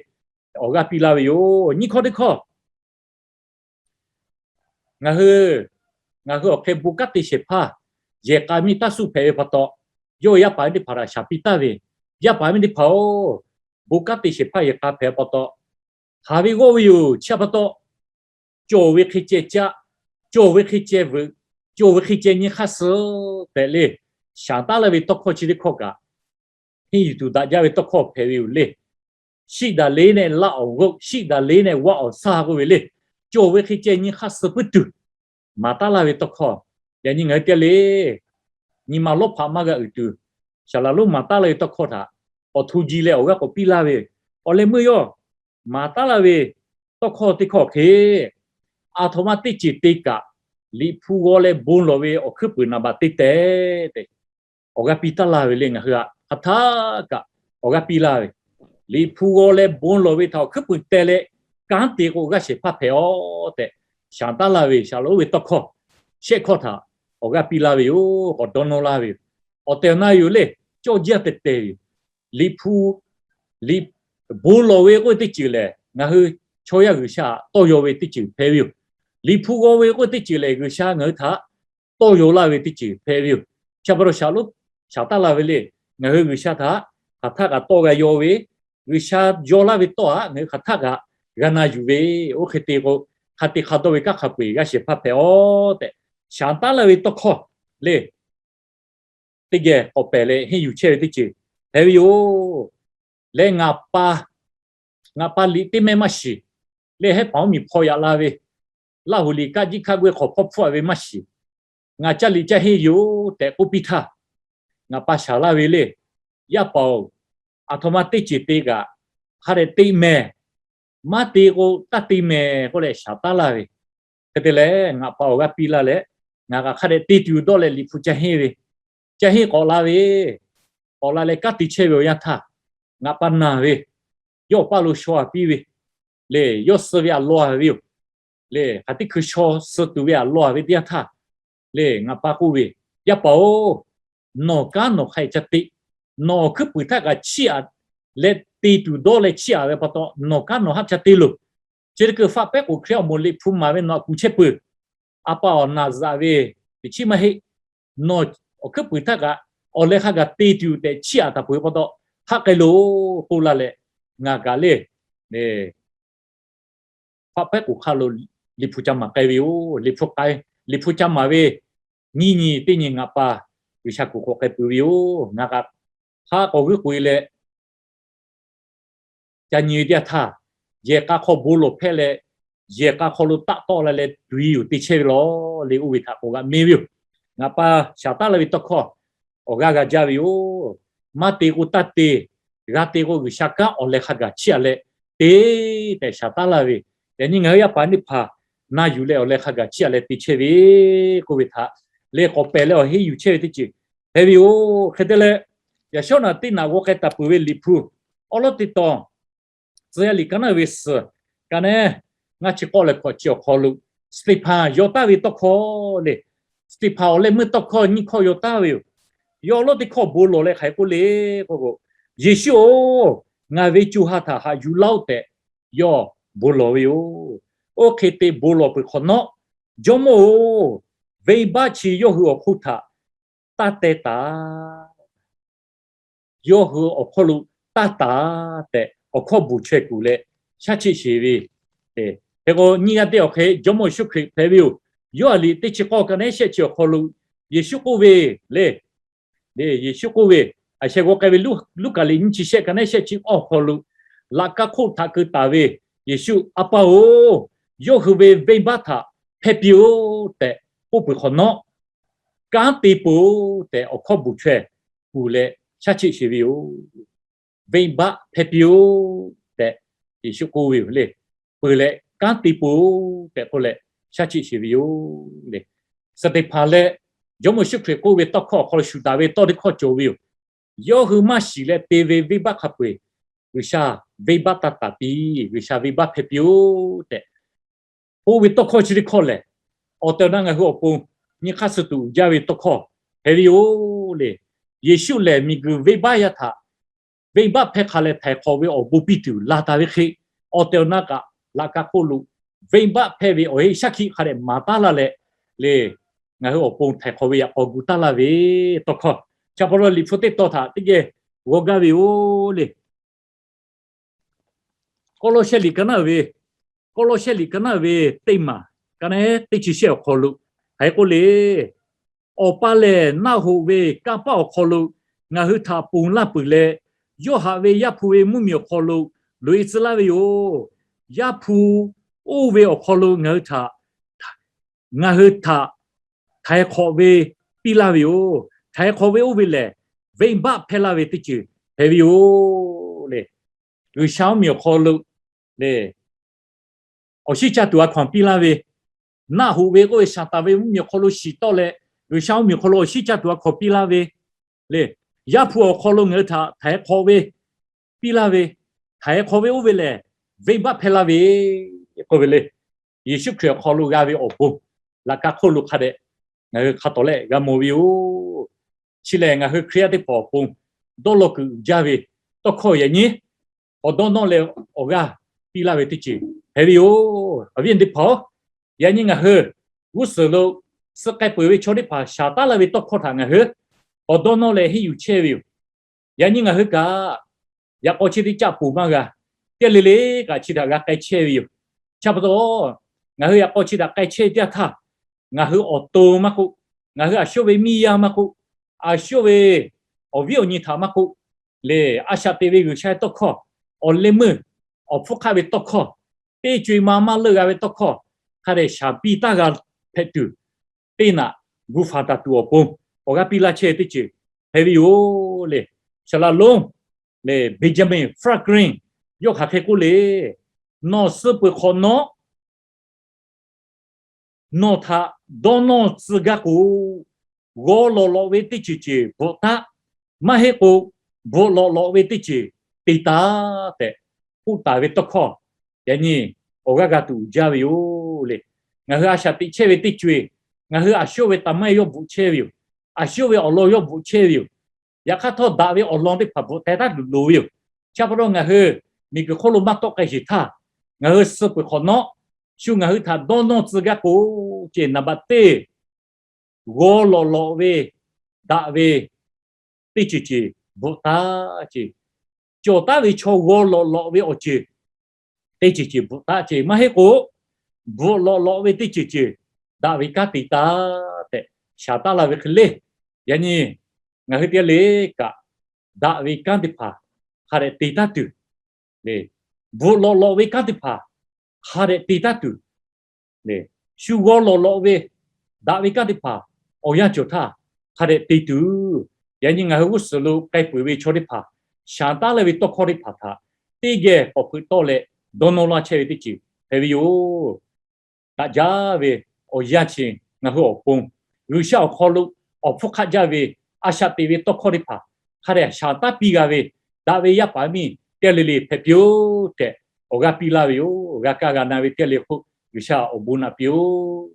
Awˬ g'aˇ piˇ laˇ ve yoˬ. Nyiˇ hkawˇ teˇ hkawˇ, ngaˬ hui, ngaˬ hui awˬ hk'e bon kanˉ te shehˍ hpaˇ yehˬ k'a miˇ taˇ suh hpehꞈ ve pa taw, yawˇ yaˇ paˍ teˇ hpaˍ htaꞈ shaˍ piˇ taˍ ve, yaˇ paˍ miˇ teˇ hpaˍ-oˬ, bon kanˉ te shehˍ hpaˇ yehˬ k'a hpehꞈ pa taw, haˍ ve g'awˇ ve yoˬ. Chi pa taw, cawˬ ve hk'e ceh caˆ, cawˬ ve hk'e ceh veuꞈ, cawˬ ve hk'e ceh nyi hk'aˇ suh tehꞈ le, shaˍ taˉ laˇ ve tawˇ hkawˇ chi teˇ hkawˇ kaꞈ, henˇ yuˬ tuˬ daꞈ jaˇ ve tawˇ hkawˇ hpehꞈ ve yoˬ le. Shiˆ daꞈ le nehˆ laˆ awˬ g'oˆ, shiˆ daꞈ le nehˆ vaˆ awˬ saˇ k'oˆ ve le. Cawˬ ve hk'e ceh nyi hk'aˇ suh puiˉ tuˬ maˍ taˉ laˇ ve tawˇ hkawˇ, yaꞈ nyi ngaˬ hui teˇ g'aˇ le nyi ma lawˇ hpaꞈ maˇ g'a uiˍ tuˬ, Saˍlaˍlonˉ maˍ taˉ laˇ ve tawˇ hkawˇ htaꞈ awˬ hto ji leh awˬ g'aˇ k'awꞈ piˇ laˇ ve, awˬ leh meuˇ yawˇ maˍ taˉ laˇ ve tawˇ hkawˇ teˇ hkawˇ hk'e, aˬ htoꞈ ma teˇ ceuˬ te kaꞈ, Liꞈ hpu g'aw leh bon lawˬ ve awˬ hkuiˉ puiˍ naˍ baꞈ te tehꞈ awˬ g'aˇ piˇ taˉ laˇ ve le. Ngaˬ hui htaꞈ hk'aˬ htaˇ kaꞈ awˬ g'aˇ piˇ laˇ ve, Liꞈ hpu g'aw leh bon lawˬ ve htaꞈ awˬ hkuiˉ puiˍ teh leh kanˉ te k'o g'aˇ shehˍ hpaˇ hpehꞈ-oˆ tehꞈ, shaˍ taˉ laˇ ve Saˍlaˍlonˉ ve tawˇ hkawˇ shehˆ hkawˇ htaꞈ awˬ g'aˇ piˇ laˇ ve yoˬ. K'awꞈ dawˇ nawˇ laˇ ve yoˬ. Awˬ tehˬ awˬ na yoˬ le, cawˇ jaˇ tehˬ tehˬ ve yoˬ. Liꞈ hpu, Liꞈ, bon lawˬ ve k'oˆ ve teˇ ceuˬ lehˬ, ngaˬ hui chaw yaˇ G'uiˬsha tawˇ yaw ve teˇ ceuˬ hpehꞈ ve yoˬ. Liꞈ hpu g'aw ve k'oˆ ve teˇ ceuˬ lehˬ, G'uiˬsha ngaˬ hui htaꞈ tawˇ yaw laˇ ve teˇ ceuˬ hpehꞈ ve yoˬ. Chi pa taw Saˍlaˍlonˉ shaˍ taˉ laˇ ve le, ngaˬ hui G'uiˬsha htaꞈ hk'aˬ htaˇ kaꞈ tawˇ g'a yaw ve, G'uiˬsha yaw laˇ ve tawˇ htaꞈ ngaˬ hui hk'aˬ htaˇ kaꞈ g'a na yuˬ ve, oˇ hk'e te k'o, hk'a te hk'a dawˇ ve kanˉ hk'a peu-eˬ g'aˇ shehˍ hpaˇ hpehꞈ-oˆ tehꞈ, shaˍ taˉ laˇ ve tawˇ hkawˇ le, teˇ geh k'awꞈ pehˬ leh henˇ yuˬ chehˇ ve teˇ ceuˬ hpehꞈ ve yoˬ. Leh ngaˬ pa, ngaˬ pa liꞈ teˇ mehˇ maˇ shiˍ. Leh hehˉ paˍ oˇ miˬ hpaw yaꞈ la ve, Laˇhuˍ liꞈ kaˆ jiˆ hkaˆ g'awˇ hk'awꞈ hpawˇ hpfuhˆ-a ve maˇ shiˍ. Ngaˬ caˇ liꞈ caˇ henˇ yoˬ tehꞈ k'oˆ piˇ htaˇ, ngaˬ pa shaˍ laˇ ve le, yaˇ paˍ-oˬ, aˬ htoꞈ ma teˇ ceuˬ te kaꞈ, hk'a dehꞈ te mehˍ. Maˇ te k'o taˇ te mehˍ k'oˆ leh shaˍ taˉ laˇ ve. Hk'e te leh ngaˬ pa awˬ g'aˇ piˇ laˇ leh, ngaˬ kaꞈ hk'a dehꞈ te tuˬ dawˇ leh Liꞈ hpu caˇ henˇ ve, caˇ henˇ k'awꞈ la ve, k'awꞈ la leh kanˉ te chehˇ ve awˬ yanˇ htaˇ, ngaˬ pa naˬ ve, yawˇ awˬ paˇ lo shaw-a piˇ ve le, yawˇ suh ve aˬ law-a ve yoˬ. Le hk'aˬ teˇ hkui shaw suh tuˬ ve aˬ law-a ve teˇ yanˇ htaˇ, le ngaˬ pa k'oˆ ve, Yaˇ paˍ-oˬ, nawˬ kanˉ nawˬ hk'a ca te. Nawˬ awˬ hkuiˉ puiˍ htaˇ kaꞈ chiˇ aꞈ leh te tuˬ dawˇ leh chiˇ aꞈ ve pa taw, nawˬ kanˉ nawˬ haˆ ca te loˬ. Chi teˇ hkui faˆ pehˉ k'oˍ Hkriꞈ awˬ moˍ Liꞈ hpu maˍ ve nawˬ aꞈ kuˬ chehˇ peuˬ. A pa awˬ naˬ zaꞈ ve teꞈ chiˉ maˇ heˆ. Nawˬ awˬ hkuiˉ puiˍ htaˇ kaꞈ awˬ leh hk'a gaˬ te tuˬ tehꞈ chiˇ aꞈ taˍ peuˬ pa taw, haˆ k'ai loˬ k'oˆ laˇ leh, ngaˬ kaꞈ le, faˆ pehˉ k'oˍ hk'aˆ lo Liꞈ hpu ca maˍ k'ai ve yoˬ. Liꞈ hpu k'ai, Liꞈ hpu ca maˍ ve nyiˇ nyi teˇ nyi ngaˬ pa G'uiˬsha kuˬ k'awꞈ k'ai peuˬ ve yoˬ. Ngaˬ kaꞈ haˆ k'awꞈ g'uiˇ k'oꞈ-e leh ca nyi ve teˇ yanˇ htaˇ, yehˬ k'a hk'aw bon lawˬ hpehˇ leh, yehˬ k'a hk'aw lo taˆ tawˆ la leh tuˬ-e yoˬ te chehˇ ve law le, oˇ ve htaꞈ k'awꞈ g'a mehˇ ve yoˬ. Ngaˬ pa shaˍ taˉ laˇ ve tawˇ hkawˇ awˬ g'aˇ g'a jaˇ ve yoˬ. Maˇ te k'o taˇ te, g'a te k'o G'uiˬsha kanˉ awˬ leh hk'a gaˬ chiˇ aꞈ leh te tehꞈ shaˍ taˉ laˇ ve. Yaꞈ nyi ngaˬ hui yaˇ paˍ teˇ hpaˍ na yuˬ leh awˬ leh hk'a gaˬ chiˇ aꞈ leh te chehˇ ve k'oˆ ve htaꞈ leh k'awꞈ pehˬ leh awˬ heˆ yuˬ chehˇ ve teˇ ceuˬ hpehꞈ ve yoˬ. Hk'e te leh, yaꞈ shawˉ naꞈ teˇ naꞈ g'aw k'ai taˍ peuˬ ve Liꞈ hpu awˉ lawˉ teˇ tawn, Tcuh yaˇ liꞈ ka naˉ ve suhˍ, ka naˉ ngaˇ chi k'awˆ leh hkawꞈ chi awˬ hk'aw lo, Steˍhpanˍ yaw taˍ ve tawˇ hkawˇ le. Steˍhpanˍ awˬ leh meuˇ tawˇ hkawˇ nyiˇ hkawˇ yaw taˍ ve yoˬ. Yawˇ awˉ lawˉ teˇ hkawˇ bon lawˬ leh hk'aˬ hk'e k'oˆ le k'o, Yeˍsuˆ-oˬ, ngaˬ ve co ha htaꞈ haꞈ yuˬ laˇ-oˆ tehꞈ yawˇ bon lawˬ ve yoˬ. Oˇ hk'e te bon lawˬ peuˬ hk'awꞈ nawˉ, Jawˇmawˇ-oˬ, venˇbaˆ chi yawˇ hui awˬ hk'oˆ htaꞈ taˇ teh taˍ. Yawˇ hui awˬ hk'aw lo taˇ taˍ tehꞈ awˬ hkawˇ bvuhˬ chaweh kuˬ leh shaˉ cheˆ sheˍ ve. Hk'e k'o nyiˇ g'aˇ teˇ awˬ hk'e Jawˇmawˇ Yeˍsuˆ Hkriꞈ hpehꞈ ve yoˬ. Yoˇhanˬ liꞈ teˇ chi k'awˇ ka naˉ shehˆ chi awˬ hk'aw lo Yeˍsuˆ k'oˆ ve le. Yeˍsuˆ k'oˆ ve, aˬ sheh g'aw k'ai ve Luˉkaꞈ liꞈ nyiˇ chi shehˆ ka naˉ shehˆ chi awˬ hk'aw lo, laꞈ ka hk'oˆ htaꞈ keu taˍ ve Yeˍsuˆ, A pa-oˬ, yawˇ hui ve venˇbaˆ htaꞈ hpehˇ piˇ-oˆ tehꞈ k'oˆ peuˬ hk'awꞈ nawˉ, kanˉ te peuˬ-oˆ tehꞈ awˬ hkawˇ bvuhˬ chaweh kuˬ leh shaˉ cheˆ sheˍ ve yoˬ. Venˇbaˆ hpehˇ piˇ-oˆ tehꞈ Yeˍsuˆ k'oˆ ve yoˬ le. Peuˬ leh kanˉ te peuˬ-oˆ tehꞈ k'oˆ leh shaˉ cheˆ sheˍ ve yoˬ le. Steˍhpanˍ leh Jawˇmawˇ Yeˍsuˆ Hkriꞈ k'oˆ ve tawˇ hkawˇ awˬ hk'aw lo shuˍ daꞈ ve tawˇ teˇ hkawˇ cawˬ ve yoˬ. Yawˇ hui maˇ shiˍ leh te ve venˇbaˆ hk'a peu-eˬ, G'uiˬsha venˇbaˆ taˇ taˍ piˇ, G'uiˬsha venˇbaˆ hpehˇ piˇ-oˆ tehꞈ k'oˆ ve tawˇ hkawˇ chi teˇ hkawˇ lehˬ, awˬ tehˬ awˬ na ngaˬ hui awˬ pon nyi hk'aˇ suh tuˬ uiˍ jaˇ ve tawˇ hkawˇ hpehꞈ ve yoˬ le. Yeˍsuˆ lehˬ miˬguiˬ venˇbaˆ yaˇ htaꞈ venˇbaˆ hpehˇ hk'a leh htaiˍ hk'awꞈ ve awˬ bon piˇ tuˬ laˬ taˍ ve hk'e, awˬ tehˬ awˬ na kaꞈ laꞈ ka hk'oˆ lo venˇbaˆ hpehˇ ve awˬ heˆ shaˉ hkiˆ hk'a dehꞈ maˍ taˉ laˇ leh le, ngaˬ hui awˬ pon htaiˍ hk'awꞈ ve yaꞈ k'aw gu taˉ laˇ ve tawˇ hkawˇ, chi pa taw Liꞈ hpu teˇ tawn htaꞈ teˇ geh g'aw gaˇ ve yoˬ le. Kawˇlawˇshehˇ liꞈ ka naˉ ve, Kawˇlawˇshehˇ liꞈ ka naˉ ve teˇ maˬ, ka naˉ teˇ chi shehˆ awˬ hk'aw lo hk'aˬ hk'e k'oˆ le, Awˬ pa lehˬ naˆ hoꞈ ve kanˇ paˆ awˬ hk'aw lo ngaˬ hui htaꞈ ponˬ laˇ peuˬ leh, yawˇ haꞈ ve Yaˇ hpu ve mvuhˇmiˬ awˬ hk'aw lo loꞈ-e tcuh laˇ ve yoˬ. Yaˇ hpu oˇ ve awˬ hk'aw lo ngaˬ hui htaꞈ, ngaˬ hui htaꞈ htaiˍ hk'awꞈ ve piˇ laˇ ve yoˬ. Htaiˍ hk'awꞈ ve oˇ ve lehˬ, venˇbaˆ hpehˇ laˇ ve teˇ ceuˬ hpehꞈ ve yoˬ le. G'uiˬsha mvuhˇmiˬ awˬ hk'aw lo le, awˬ shinˉ caˇ tuˬ a hkaw-anˬ piˇ laˇ ve, naˆ hoꞈ ve k'oˆ ve Saˍtanˍ ve mvuhˇmiˬ awˬ hk'aw lo shiˍ tawˆ leh, G'uiˬsha mvuhˇmiˬ awˬ hk'aw lo awˬ shinˉ caˇ tuˬ a hkaw-anˬ piˇ laˇ ve le. Yaˇ hpu awˬ hk'aw lo ngaˬ hui htaꞈ htaiˍ hk'awꞈ ve piˇ laˇ ve, htaiˍ hk'awꞈ ve oˇ ve lehˬ, venˇbaˆ hpehˇ laˇ ve k'oˆ ve le. Yeˍsuˆ Hkriꞈ awˬ hk'aw lo g'a ve awˬ bon laꞈ ka hk'oˆ lo hk'a dehꞈ ngaˬ hui hk'a tawˍ lehˆ g'a mawˬ ve yoˬ. Chi lehˬ ngaˬ hui Hkriꞈ yaˇ teˇ hpaˍ awˬ pon dawˇ law kuiˬ uiˍ jaˇ ve tawˇ hkawˇ yaꞈ nyi awˬ dawˇ nawˇ leh awˬ g'aˇ piˇ laˇ ve teˇ ceuˬ hpehꞈ ve yoˬ. Awˬ viˉ awˬ nyi teˇ hpaˍ-oˬ, yaꞈ nyi ngaˬ hui g'uˇ suhˍ lo suh k'ai peuˬ ve chaw teˇ hpaˍ shaˍ taˉ laˇ ve tawˇ hkawˇ htaꞈ ngaˬ hui awˬ dawˇ nawˇ leh henˇ yuˬ chehˇ ve yoˬ. Yaꞈ nyi ngaˬ hui kaꞈ yaꞈ k'aw chi teˇ caˆ ponˬ maˇ g'a, teˇ le le kaꞈ chi htaꞈ g'a k'ai chehˇ ve yoˬ. Chi pa taw, ngaˬ hui yaꞈ k'aw chi htaꞈ k'ai chehˇ teˇ yanˇ htaˇ, ngaˬ hui awˬ to maˇ k'oˆ, ngaˬ hui a shu ve miˇ yaˇ maˇ k'oˆ, a shu ve awˬ viˉ awˬ nyi htaꞈ maˇ k'oˆ, le, a shaꞈ teꞈ ve G'uiˬsha ve tawˇ hkawˇ, awˬ leh meuˇ awˬ hpfuhˇ hk'aˆ ve tawˇ hkawˇ, teˇ co-e ma maˇ leuˆ g'a ve tawˇ hkawˇ hk'a dehꞈ shaˍ piˇ taˇ g'a hpehꞈ tuˬ, teˇ naꞈ gu faˍ taˍ tuˬ awˬ pon awˬ g'aˇ piˇ laˇ chehˇ teˇ ceuˬ hpehꞈ ve yoˬ le. Saˍ laꞈ lonˉ le, Benjamin Franklin yawˇ hk'aˬ hk'e k'oˆ le, Nawˬ suh peuˬ hk'awꞈ nawˉ, nawˬ htaꞈ dawˇ nawˇ tcuh gaˇ k'o, g'aw lawꞈ lawꞈ ve teˇ ceuˬ ceuˬ bvuhꞈ taˉ, maˇ heˆ k'o, bvuhꞈ lawꞈ lawꞈ ve teˇ ceuˬ te taˍ tehꞈ k'oˆ taˍ ve tawˇ hkawˇ yaꞈ nyi awˬ g'aˇ g'a tuˬ uiˍ jaˇ ve yoˬ le. Ngaˬ hui a shaꞈ teꞈ chehˇ ve teˇ co-e, ngaˬ hui a shu ve taˍ maˇ yawˇ bvuhꞈ chehˇ ve yoˬ. A shu ve awˬ lawn yawˇ bvuhꞈ chehˇ ve yoˬ. Yaꞈ hk'aˇ htawˇ daꞈ ve awˬ lawn teˇ hpaˍ bvuhꞈ teh taˉ tuˬ loˍ ve yoˬ. Chi pa taw ngaˬ hui miˬguiˬ hk'oˆ lo maˇ tawˆ k'ai sheˍ htaˇ, ngaˬ hui suh peuˬ hk'awꞈ nawˉ, shu ngaˬ hui htaꞈ dawˇ nawˇ tcuh gaˇ k'o, ce naˍ baꞈ teˇ g'aw lawꞈ lawꞈ ve, daꞈ ve teˇ ceuˬ ceuˬ bvuhꞈ taˉ ce. Cawˬ taˉ ve chaw g'aw lawꞈ lawꞈ ve awˬ ceuˬ teˇ ceuˬ ceuˬ bvuhꞈ taˉ ce. Maˇ heˆ k'o, bvuhꞈ lawꞈ lawꞈ ve teˇ ceuˬ ceuˬ daꞈ ve kanˉ te taˍ tehꞈ shaˍ taˉ laˇ ve hk'e le. Yaꞈ nyi ngaˬ hui teˇ g'aˇ le kaꞈ daꞈ ve kanˉ teˇ hpaˍ hk'a dehꞈ te taˉ tuˬ, bvuhꞈ lawꞈ lawꞈ ve kanˉ teˇ hpaˍ hk'a dehꞈ te taˉ tuˬ, shu g'aw lawꞈ lawꞈ ve daꞈ ve kanˉ teˇ hpaˍ awˬ yanˇ cawˬ htaˇ hk'a dehꞈ te tuˬ, yaꞈ nyi ngaˬ hui g'uˇ suhˍ lo k'ai peuˬ ve chaw teˇ hpaˍ shaˍ taˉ laˇ ve tawˇ hkawˇ teˇ hpaˍ htaꞈ teˇ geh k'awꞈ hpeuꞈ tawˆ leh dawˇ nawˇ laˇ chehˇ ve teˇ ceuˬ hpehꞈ ve yoˬ. daꞈ jaˇ ve awˬ yanˇ chi ngaˬ hui awˬ pon G'uiˬsha awˬ hk'aw lo awˬ hpfuhˇ hk'aˆ jaˇ ve a shaꞈ teꞈ ve tawˇ hkawˇ teˇ hpaˍ hk'a dehꞈ shaˍ taˉ piˇ g'a ve, daꞈ ve yaˇ paˍ miˇ teˇ le le hpehꞈ piˇ-oˆ tehꞈ awˬ g'aˇ piˇ laˇ ve yoˬ. G'a kaˇ g'a na ve teˇ le hk'oˆ G'uiˬsha awˬ bon naꞈ piˇ-oˆ.